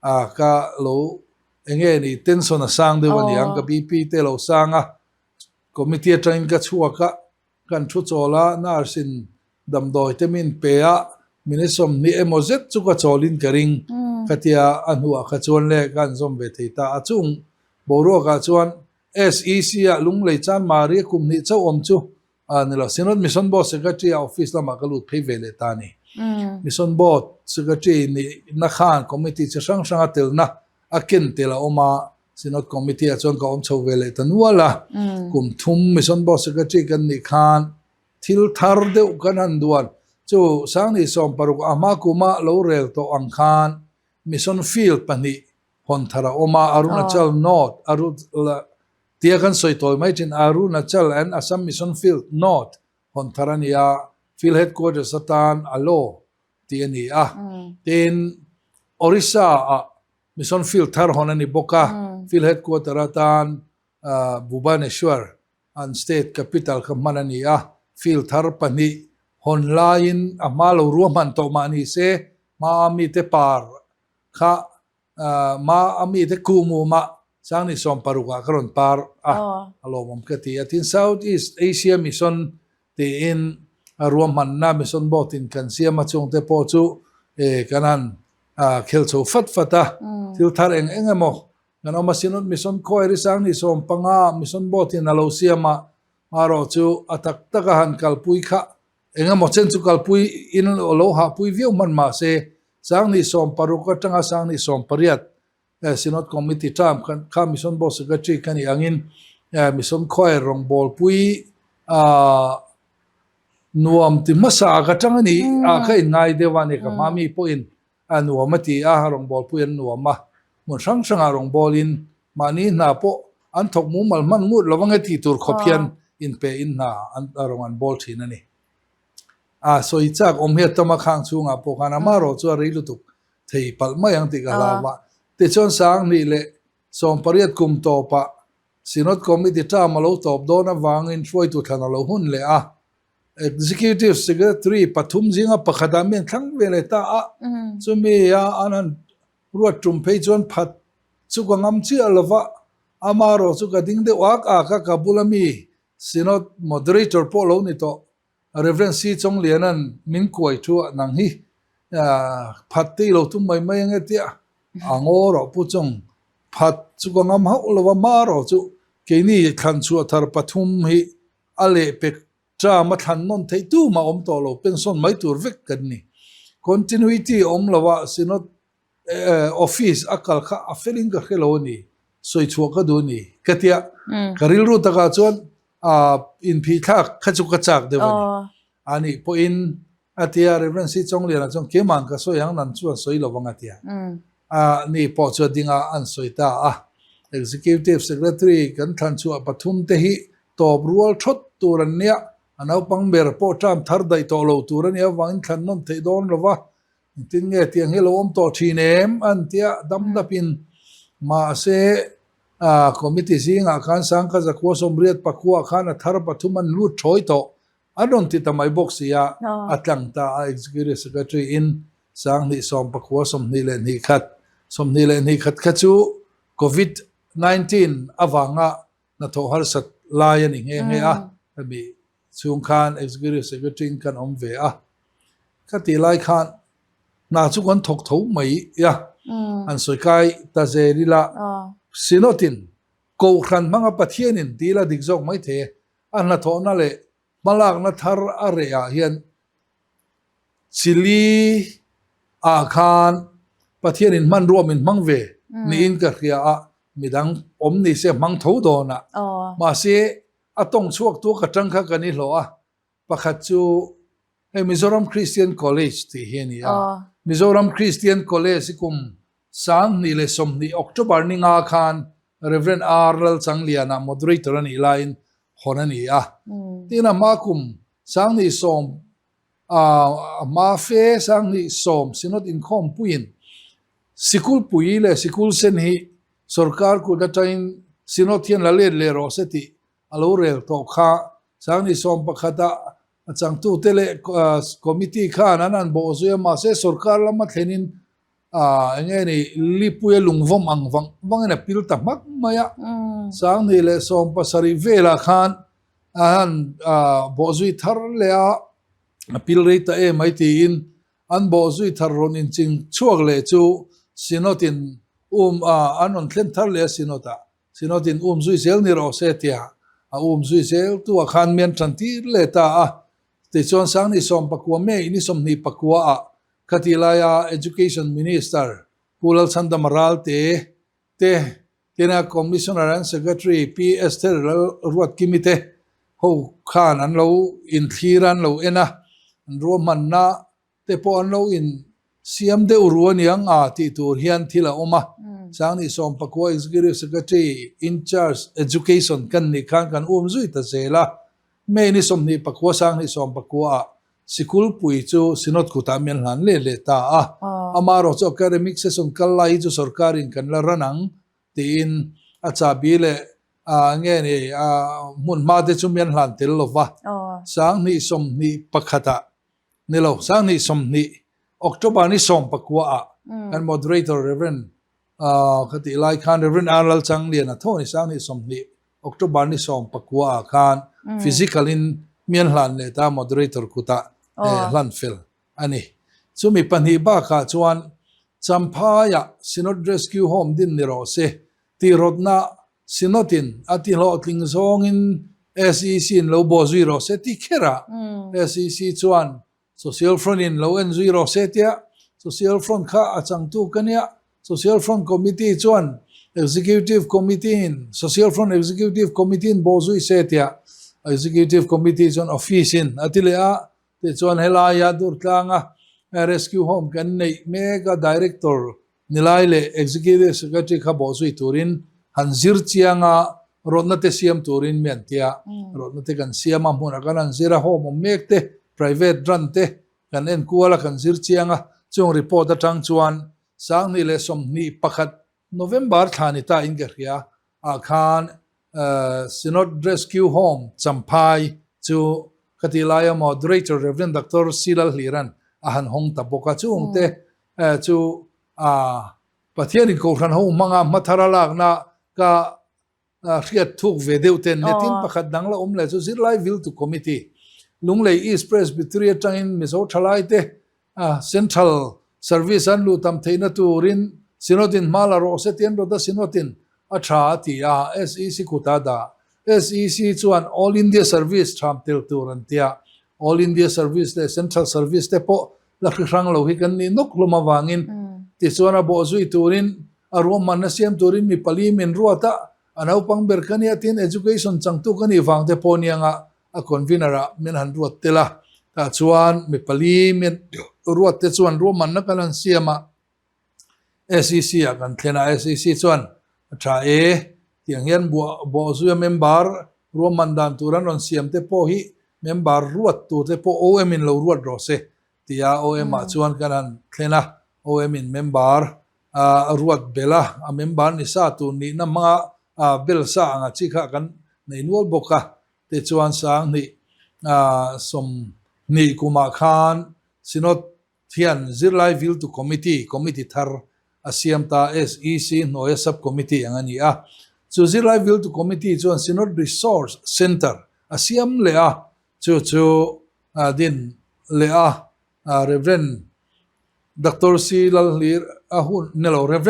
a, ka lo enge ni tension a sang deuh a niang ka BP te lo sang a, committee atangin ka chhuak a, kan thu chawl a, nurse in damdawi te min pe a, minute 20 emaw zet chu ka chawlin ka ring ka tia a hnuah kha chuan le ka han zawm ve thei ta a, chung boruakah chuan SEC ah Lunglei Chanmari a kum hnih chauh awm chu a ni lo. Synod Mission Board Secretary ah office lamah ka lut phei ve leh ta a ni. Mission Board Secretary nihna khan committee chi hrang hranga telna a ken tel a awm a, Synod Committee ah chuan ka awm chho ve leh ta nual a. Kum thum Mission Board Secretary kan nih khan thil thar deuh kan han duan chu Sangni 60 a hma kuma lo rel tawh ang khan Mission Field pahnih Hawn thar a awm a, Arunachal North, tia kan sawi tawi mai thin, Arunachal and Assam Mission Field North hawn thar a ni a, Field Headquarters atan a law tih a ni a. Tin, Orissa ah Mission Field thar hawn a ni bawk a, Field Headquarter atan Bhubaneswar an state capital kha hman a ni a, field thar pahnih hawn laiin a hma lo ruahman tawh mah ni se, hma a mite par Kha ma a mite Kumuma Sangni 60 ah ka rawn par a, a lawmawm ka ti a. Tin South East Asia Mission tiin ruahmanna Mission Board in kan siam a, chungte pawh chu kan han khel chho fat fat a. Thil thar eng eng emaw kan awm a, Synod Mission Choir hi Sangni 15 Mission Board in a lo siam a, marawh chu a tak tak a han kalpui kha Engemaw chen chu kalpui in lo hahpui viau hman mah se, Sangni 60 atanga Sangni 80 Synod Committee term kha Mission Board Secretary ka nih angin Mission Choir rawngbawlpui nuam ti hmasa ah ka tang a ni a, ka inngai deuh a ni, ka hma mi pawhin a nuam a ti a, rawngbawlpui an nuam a, hmun hrang hrangah rawngbawlin mahni hna pawh an thawk mumal hman ngut lo ang e tih tur khawp hian inpe in hna an rawng an bawl thin a ni. A sawi chak awm hi a tam a, khang chhungah pawh khan ama rawh chu a rei lutuk thei palh mai ang tih ka hlau a. Tichuan 2018 kum tawpah Synod Committee term a lo tawp dawn avangin hruaitu thlan a lo hun leh a, Executive Secretary pathum zinga pakhatah mi an thlang ve leh ta a, chumi a an han ruat tum phei chuan phat chu ka ngam chiah lo va, ama erawh chu ka ding deuh ak ak a, ka bula mi Synod Moderator pawh lo ni tawh Rev. C. Chawngliana'n min kuai thu a, nang hi phat te i lo tum mai mai ange tia a ngaw rawh Pu Chawng, phat chu ka ngam hauh lo va, ama erawh chu keini thlan chhuah thar pathum hi A lehpek term a thlan nawn theih tu mah awm tawh lo, pension mai tur vek kan ni. Continuity awm lo a Synod office a kal kha a felin ka hre lo a ni, sawi chhuah ka duh a ni ka tia. Ka rilru takah chuan inphih thlak kha chu ka chak deuh a ni. A nih pawhin A ti a, Rev. C. Chawngliana chuan, Keima'n ka sawi ang, nan chuan sawi lo vang a ti a. A ni pawh chu a ding a, an sawi ta a. Executive Secretary kan thlan chhuah pathum te hi tawp rual thawt tur an nia, a naupang ber pawh term thar daih tawh lo tur a nih avangin thlan nawm theih dawn lo va, engtin nge tiang hi lo awm tawh thin em? an ti a, dam dapin. Mahse, committee zingah khan Sangkha 184 khan a thar pathum an lut thawi tawh. An rawn ti ta mai bawk si a, a tlang ta a Executive Secretary in 2019 21, 21 kha chu Covid 19 avanga hnathawh harsat lai a ni nghe nghe a, hemi chhung khan Executive Secretary in kan awm ve a, ka tih lai khan hna chu kan thawk tho mai a, an sawi kai ta zel ila Synod in Kohhran hmanga Pathian in dil a dik zawk mai thei e, a hnathawhna leh hmalakna thar a reh ah hian Chile ah khan Pathian in hmanrua min hmang ve niin ka hria a, midang awm ni se hmang tho dawn a, mahse a tawng chhuak tu ka tang kha kan i hlawh a, pakhat chu hei Mizoram Christian College tih hi a ni a, Mizoram Christian College hi kum 2020 October ni nga khan Rev. R. Lalchangliana moderator a nih laiin hawn a ni a, tin a hma kum 2010 a hma fe 2010 Synod inkhawmpuiin Sikulpui leh Sikul sen hi sorkar kut atangin Synod hian la let leh rawh se tih a lo rel tawh kha 2011 ah a changtute leh committee khan an han bawh zui a, mahse sorkar lama thlenin eng nge ni lipuia lungvawm ang vang vangin a pil ta hmak mai a, 2017 velah khan a han bawh zui thar leh a, a pil rei ta em mai tiin an bawh zui thar rawn inching chhuak leh chu Synod in um an rawn thlen thar leh a Synod ah. Synod in um zui zel ni rawh se tia a um zui zel tu ah khan mian tan tir leh ta a. Tichuan 2019 May ni 29 ah khatih laia Education Minister Pu Lalchhandama Ralte te tina Commissioner and Secretary Pi Esther Lalruatkimi te ho khan an lo inthlir a, an lo en a, an ruahmanna te pawh an lo in siam deuh ru a niang a tih tur hian thil a awm a. 2019 Executive Secretary in Charge Education kan nih khan kan um zui ta zel a. May ni 29 2019 ah Sikulpui chu Synod kutah mi an hlan leh leh ta a. Amaherawh chu academic session kal lai hi chu sorkarin kan la ran ang tiin a chahbi leh nge ni hmun hma te chu mi an hlan tel lo va. 2021 ah ni lo, 2020 October ni 19 ah kan moderator Rev. Ka tih lai khan Rev. R. Lalchangliana tho a ni, 2020 October ni 19 ah khan physical in mi an hlan leh ta moderator kutah hlan fel a ni. Chumi pahnih bakah chuan Champhaiah Synod Rescue Home din ni rawh se tih rawtna Synod in a ti hlawhtling zawngin SEC in lo bawh zui rawh se ti kher a, SEC chuan Social Front in lo en zui rawh se tia Social Front kha a changtu ka nia. Social Front Committee chuan Executive Committee in Social Front Executive Committee in bawh zui se tia Executive Committee chuan Office in a ti leh a. Tichuan helaia Durtlanga Rescue Home kan neih mek a Director Nilai leh Executive Secretary kha bawh zui turin han zir chiang a, rawtna te siam turin mi an ti a. Rawtna te kan siam a, hmunah kan han zir a, home awm mek te, private run te kan en kual a, kan zir chiang a. Chung report atang chuan 2021 November thla ni ta in ka hria ah khan Synod Rescue Home Champhai chu ka tih laia Moderator Rev. Doctor C. Lalhliran a han hawng ta bawk a. Chung te chu Pathianin Kohhran ho hmanga hmathar a lakna ka hriat thuk ve deuh ten nia. Tin pakhat dang la awm leh chu Zirlai Viltu Committee, Lunglei East Presbytery atangin Mizo thalaite Central Service an luh tam theihna turin Synod-in hma la rawh se tih an rawt a, Synod-in a tha a ti a, SEC kutah dah. SEC chuan All India Service tham tel tur an ti a, All India Service leh Central Service te pawh la hri hrang lo hi kan nih nawk hlawm avangin tichuan a bawh zui turin a ruahmanna siam turin mi pali min ruat a, a naupang ber ka nia tin Education changtu ka nih vang te pawh nianga a convener ah min han ruat tel a, tah chuan mi pali min ruat te chuan ruahmanna kan han siam a, SEC ah kan thlen a, SEC chuan a tha e tiang hian buah bawh zuia member ruahman dan tur an rawn siam te pawh hi member ruat tur te pawh OM in lo ruat rawh se tia OM ah chuan kan han thlen a, OM in member a ruat belh a, a member ni sa tur nihna hmanga bel sa anga chi kha kan nei nual bawk a, tichuan 2000. 20 kumah khan Synod hian Zirlai Viltu Committee, Committee thar a siam ta, SEC hnuaia Sub-Committee ang a ni a. Chu Zirlai Viltu Committee chuan Synod Resource Centre a siam leh a, chu chu din leh a, Rev. Doctor C. Lalhlir a hun ni lo, Rev.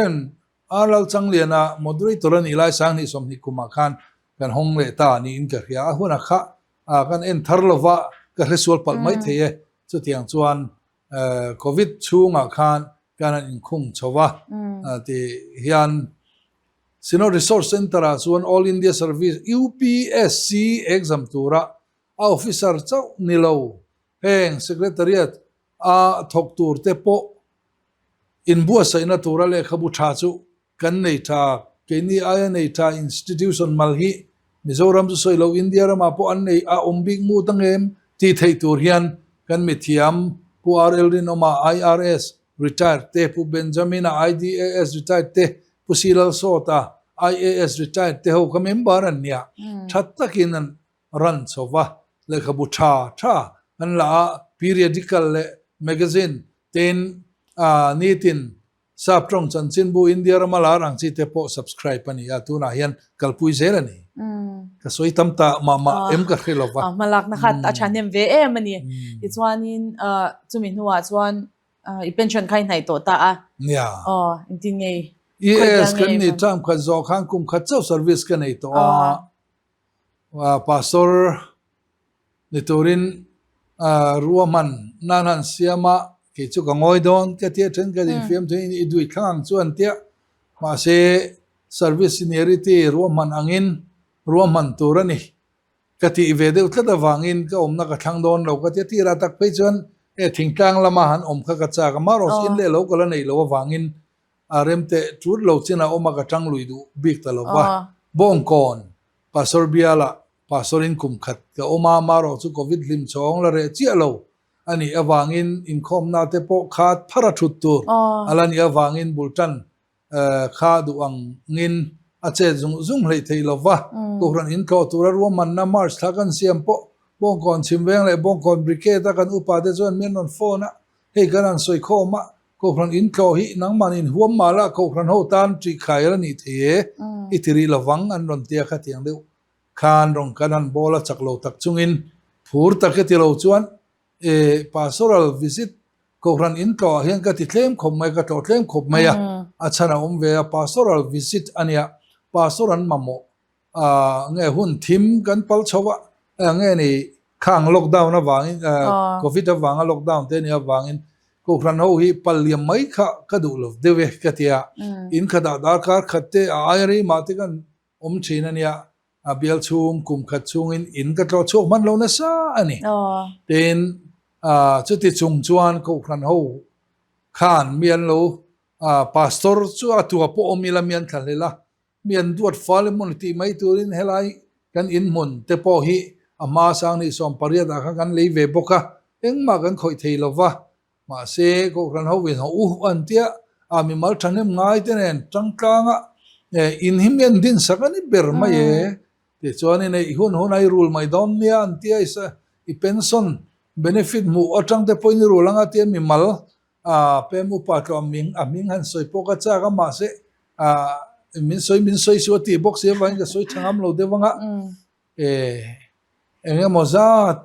R. Lalchangliana Moderator a nih lai 2020 kumah khan kan hawng leh ta niin ka hria. A hunah kha kan en thar lova ka hresual palh mai thei e. Chutiang chuan Covid chhungah khan kan han inkhung chho va ti hian Synod Resource Centre-ah chuan All India Service, UPSC, exam tura a officer chauh ni lo heng Secretariat a thawk tur te pawh inbuatsaihna tura lehkhabu tha chu Kan nei tha, keini aia nei tha institution mal hi Mizoram chu sawi lo India ramah pawh an nei a awm bik mut ang em tih theih tur hian kan mithiam Pu RL Rinawma IRS retired te, Pu Benjamina IDAS retired te, Pu C Lalsawta IAS retired te ho kha member an nia. Tha takin an ran chho va, lehkhabu tha tha an la a, periodical leh magazine tein nitin Sap tawng chanchinbu India rama lar ang chi te pawh subscribe a ni a, tunah hian kalpui zel a ni. Ka sawi tam ta mah mah em ka hre lo va. Hmalakna kha a thahnem ve em a ni. Tichuanin chumi hnuah chuan i pension kha i hnaih tawh ta a. Nia. Aw, engtin nge i? Yes, kan ni term khat zawh khan kum khat chauh service ka nei tawh a. Pastor ni turin ruahman nan han siam a, kei chu ka ngawi dawn ka tia then ka infiam thei in i duih thlang ang chu an tia. Mahse service seniority ruahman angin ruahman tur a ni. Ka tih ve deuh tlat avangin ka awmna ka thlang dawn lo ka tia. Tirah tak phei chuan e thingtlang lama han awm kha ka chak a, marawh in leh lo ka la neih loh avangin A rem teh tut lo chin a awm a ka tang lui duh bik ta lo va. Bawngkawn, Pastor bialah Pastor in kum khat ka awm a, marawh chu Covid hlim chhawng la reh chiah lo a nih avangin inkhawmna te pawh khat phar a thut tur a la nih avangin bul tan kha duh angin a chet zung zung hleih theih lo va. Kohhran intlawh tura ruahmanna March thla kan siam pawh Bawngkawn Chhimveng leh Bawngkawn Brigade a kan upa te chuan min rawn phone a, hei kan han sawi khawm a, Kohhran in tlawh hi nangmah in huam mah la Kohhran ho tan ṭih khai a la nih thei e, i ti rih lovang an rawn tia khatiang deuh khan rawn kan han bawl a chak lo tak chungin phur tak e ti lo chuan e pastoral visit Kohhran in tlawh ah hian ka ti tlem khawp mai ka tlawh tlem khawp mai a, a chhan a awm ve a pastoral visit a nia pastor an mamawh nge hun thim kan pal chho a nge ni khang lockdown avangin covid avanga lockdown te nia avangin kohhran ho hi pal liam mai kha ka duh lo deuh e ka tia in khatah darkar khat te a aia rei mah te kan awm thin a nia a bial chhung kum khat chhungin in ka tlawh chhuak hman lo nasa a ni tin chuti chung chuan kohhran ho khan mi an lo pastor chu a tua pawh awm ila mi an thlahlel a Mi an duat fal emaw ni tih mai turin helai kan inhmun te pawh hi a hma Sangni 18 ah khan kan lei ve bawk a, engmah kan khawih thei lo va. Mahse, Kohhran ho in haw u an tia, a mimal thahnem ngai te nen tangtlanga in hi mi an din sak a ni ber mai e. Tichuan i neih hun hun a i rul mai dawn nia an tia, i pension benefit hmuh atang te pawhin i rul anga tia mimal A pem upa tlawm ming a hming han sawi pawh ka chak a mahse a min sawi min sawi suh a tih bawk si avangin ka sawi tha ngam lo deuh anga e eng emaw zat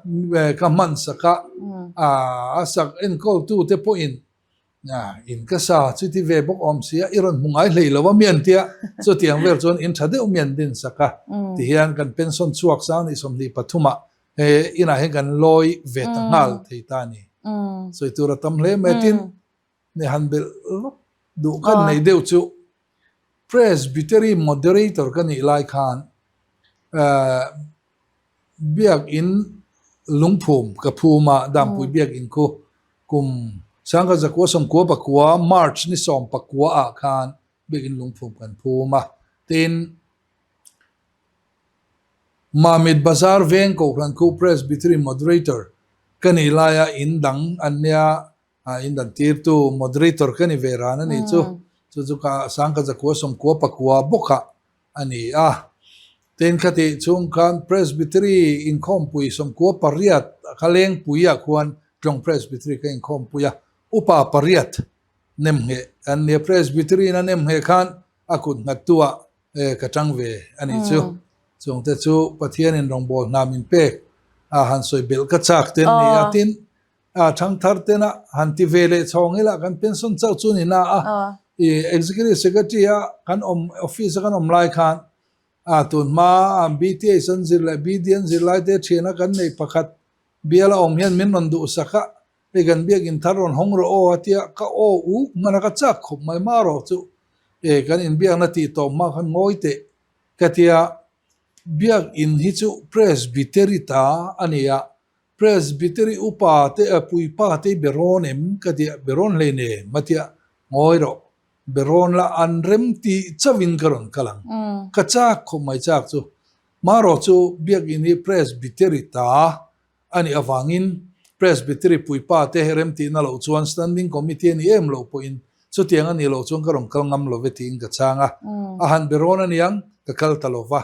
ka hman sak a a a sak enkawl tu te pawhin in ka sa chuti ve bawk awm si a i rawn hmu ngai hlei lo a mi an tia chutiang vel chuan in tha deuh mi an din sak a tihian kan pension chhuak sang ni 23 ah He inah hian kan lawi ve ta nghal thei ta a ni. Sawi tur a tam hle mai a, tin ni han belh vak duh kan nei deuh chu Presbytery Moderator ka nih lai khan Biakin lungphum ka phum a, Dampui Biakin khu kum 1999 March ni 19 ah khan Biakin lungphum kan phum a, tin Mamit Bazar veng Kohhran khu Presbytery Moderator ka nih laia in dang an nia, in dan tirtu Moderator ka ni ve ran a nih chu. Chu chu ka 1994 bawkah a ni a. Tin khatih chhung khan Presbytery inkhawmpui 98 kha Lengpuiah khuan Tlawng Presbytery ka inkhawmpui a, upa pariat nemngheh an nia. Presbytery-in a nemngheh khan a kut nghattuah ka tang ve a nih chu. Chungte chu Pathianin rawngbâwl hna min pek a han sawi belh ka chak te an ni a. Tin, thangthar tena han ti ve leh chhawng ila kan pension chauh chu ni na a. Executive Secretary a kan awm office a kan awm lai khan tun hma BTH an zir leh BD an zir lai te thiana kan neih pakhat bial a awm hian min rawn duhsak a. Hei kan biakinn thar rawn hawng rawh aw a tia ka aw uk hman a ka chak khawp mai ma rawh chu e kan inbiakna tih tawp hma khan ngawi teh ka tia biakinn hi chu Presbytery ta a ni a Presbytery upa te puipa te i be rawn em ka tia be rawn hlei nem a tia ngawi rawh be rawn la an rem tih chauhin ka rawn kal ang ka chak khawp mai chak chu ma rawh chu biakinn hi Presbytery ta A nih avangin Presbytery puipa te remtihna loh chuan Standing Committee a ni em loh pawhin chutiang a nih loh chuan ka rawn kal ngam lo ve tiin ka chhang a. A han be rawn aniang ka kal ta lo va,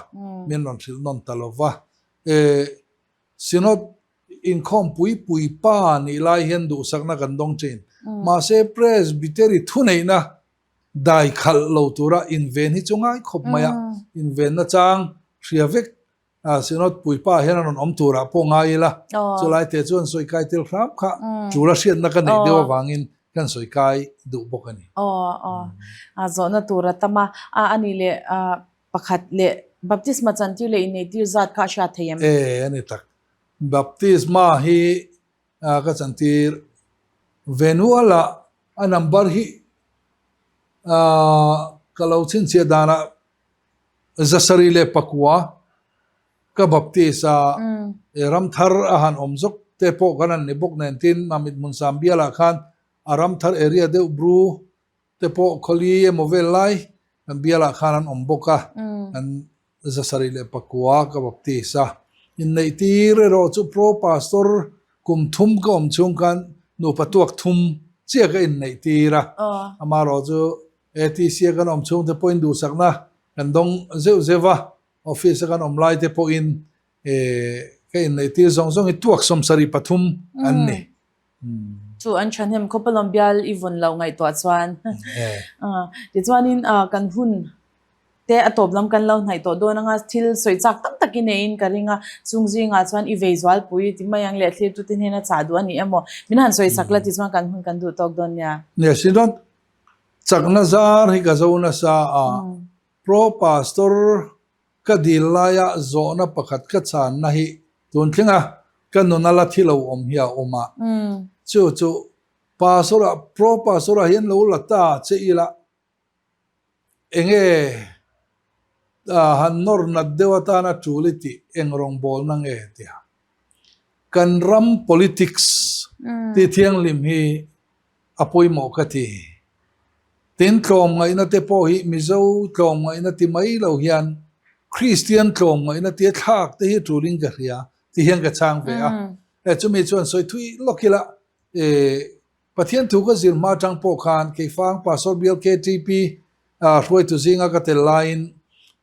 min rawn hrilh nawn ta lo va. E, Synod inkhawmpui puipa nih lai hian duhsakna kan dawng thin. Mahse Presbytery thuneihna dai khalh lo tura inven hi chu ngai khawp mai a, invenna chang hria vek Synod puipa hian a rawn awm turah pawh ngai ila, chulai te chuan sawi kai tel hram kha tul a hriatna ka neih deuh avangin kan sawi kai duh bawk a ni. Aw aw, a zawhna tur a tam a, a a nih leh pakhat leh baptisma chantir leh inneitir zat kha a hriat thei em? E a ni tak, baptisma hi ka chantir ve nual a, a number hi ka lo chhinchhiah danah 709 ka baptist a, ramthar a han awm zawk te pawh kan han ni bawk nen tin Mamit Hmunsam bialah khan a ramthar area deuh bru te pawh khawli emaw vel lai kan bialah khan an awm bawk a, kan 709 ka baptist a. Inneih tir erawh chu Pro Pastor kum thum ka awm chhung khan nupa tuak thum chiah ka inneih tir a, amaherawhchu ATC a kan awm chhung te pawhin duhsakna kan dawng zeuh zeuh a, office a kan awm lai te pawhin ka inneih tir zawng zawng hi tuak 73 an ni. Chu an thahnem khawp alawm bial i vawn loh ngaihtuah chuan. Tichuanin kan hun te a tawp lam kan lo hnaih tawh dawn anga thil sawi chak tam tak i neiin ka ring a, chung zingah chuan i vei zualpui ti mai ang leh thlirtute hnena chah duh a ni emaw min han sawi sak la tichuan kan hun kan duh tawk dawn nia. Nia Synod Chakna zar hi ka zo nasa a, Pro Pastor ka dil laia zawhna pakhat ka chhanna hi tun thlenga ka nuna la thi lo awm hi a awm a. Chu chu Pastor ah Pro Pastor ah hian lo la ta che ila enge han nawr nat deuh atana tul i tih eng rawngbawlna nge tia. Kan ram politics tih thianghlim hi a pawimawh ka ti. Tin, tlawmngaihna te pawh hi Mizo tlawmngaihna ti mai lo hian Kristian tlawmngaihna tia thlak te hi tulin ka hria ti hian ka chhang ve a. E chumi chuan sawi thui lawk ila e Pathian thu ka zir hma atang pawh khan Keifang Pastor Bial KTP hruaitu zinga ka tel laiin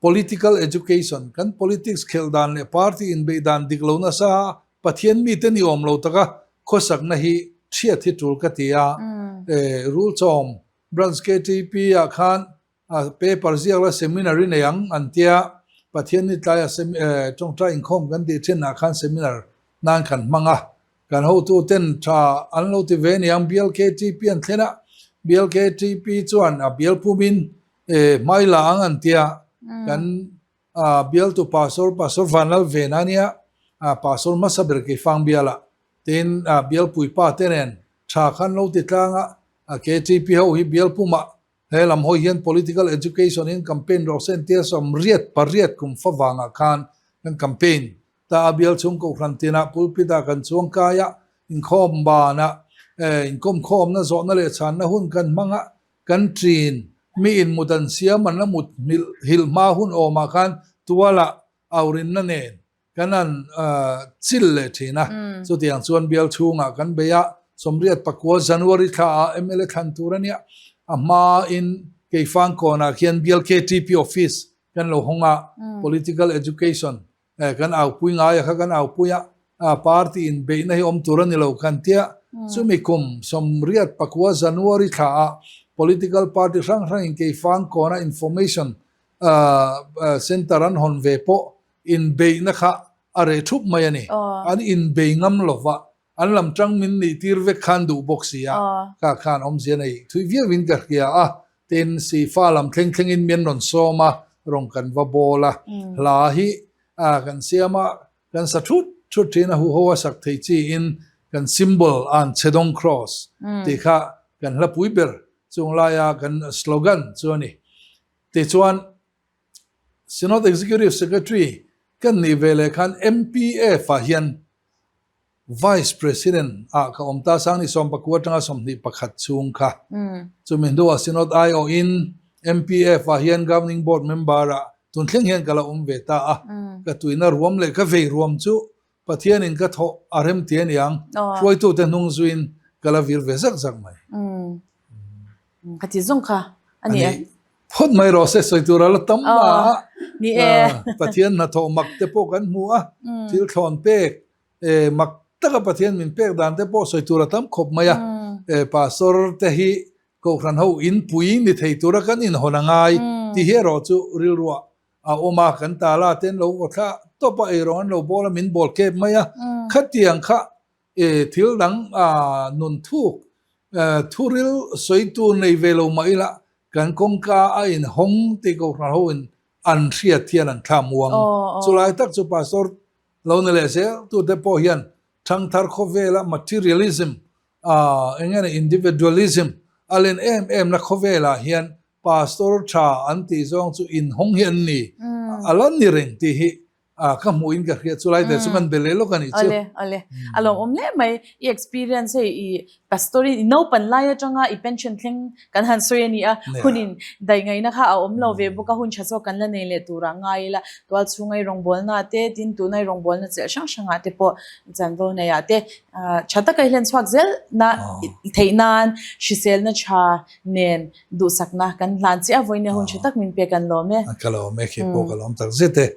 Political Education kan politics khelh dan leh party inbeih dan dik lo nasa Pathian mite ni awm lo taka khawsakna hi chhiat hi tul ka ti a, Rulchawm Branch KTP ah khan paper ziak la seminary nei ang an tia, Pathian ni tlaia tawngtai inkhawm kan tih thin ah khan seminar nan kan hmang a, kan hotu ten tha an lo ti ve niang Bial KTP an thlen a, Bial KTP chuan a bial pumin hmai la ang an tia, kan A bialtu Pastor, Pastor Vanlal Vena a nia, a Pastor hmasa ber Keifang bialah tin a bialpui pa te nen tha khan lo ti tlang a, a KTP ho hi bial pumah he lam hawi hian Political Education in campaign rawh se entir 88 kum fa vangah khan kan campaign ta a bial chhung kohhran tinah pulpit ah kan chuang kai a, inkhawm banah inkawmkhawmna zawhna leh chhanna hun kan hmang a, Kan ṭin, mi in mut an siam an la mut hmilh hilh hma hun awmah khan tualah aurinna nen kan an chil leh ṭhin a. Chutiang chuan bial chhungah kan bei a, 89 January thla ah mla thlan tur a nia. A hmain Keifangkawnah khian bial KTP office. kan lo hawng a, political education kan aupui ngai a kha kan aupui a, party inbeihna hi awm tur a ni lo kan tia, chumi kum 84 January thla ah political party hrang hrang in Keifang kawna information center an hawn ve pawh inbeihna kha a reh thup mai a ni. An inbei ngam lova, an lam tang min nih tir vek khan duh bawk si a, kha khan awmzia nei thui viau in ka hria a, tin Sifa lam thleng thleng in min rawn sawm a, rawn kan va bawl a, hla hi kan siam a, kan sa thut thut thin a, huho a sak thei chi in kan symbol an Chedong Cross tih kha kan hla pui ber chung laia kan slogan chu a ni. Tichuan Synod Executive Secretary kan nih ve leh khan MPF ah hian Vice President ah ka awm ta sang ni 19 atanga 21 chhung kha. Chumi hnuah Synod aiawhin MPF ah hian Governing Board member ah tun thleng hian ka la awm ve ta a. Ka tuina ruam leh ka vei ruam chu Pathianin ka thawh a rem ti a niang, hruaitute hnung zuiin ka la vir ve zak zak mai. Ka ti zawng kha a ni e. Phawt mai rawh se sawi tur a la tam a. Ni e. Pathian hnathawh mak te pawh kan hmu a, thil thlawn pek mak taka Pathian min pek dan te pawh sawi tur a tam khawp mai a. Pastor te hi Kohhran ho inpui ni thei tura kan inhawn a ngai tih hi erawh chu rilruah a awm a, kan tala te an lo vaw thla tawp a, eirawng an lo bawl a, min bawl kep mai a, khatiang kha thil dang nun thuk thuril sawi tur nei ve lo mah ila kan kawngka a inhawng tih Kohhran ho in an hriat hian an thla muang. Chulai tak chu Pastor lo ni leh zel tute pawh hian thangthar khawvela materialism eng nge ni individualism a len em em na khawvelah hian Pastor tha an tih zawng chu inhawng hi an ni a la ni reng tih hi ka hmuh in ka hria chu lai te chu kan be leh lawk a nih chu. Awle awle a lawm awm hle mai i experience hei i pastor in i naupan lai atanga i pension thleng kan han sawi a ni a hun in daih ngaihna kha a awm lo ve bawk a hun tha zawk kan la nei leh turah ngai ila tual chhunga i rawngbawlna te tin tuna i rawngbawlna chelh hrang hrangah te pawh chanvo neiah te tha taka i hlen chhuak zel na theih nan hriselna tha nen duhsakna kan hlan chiah a vawiin hun tha tak min pek an lawm e. Ka lawm e, khi pawh ka lawm tak zet e.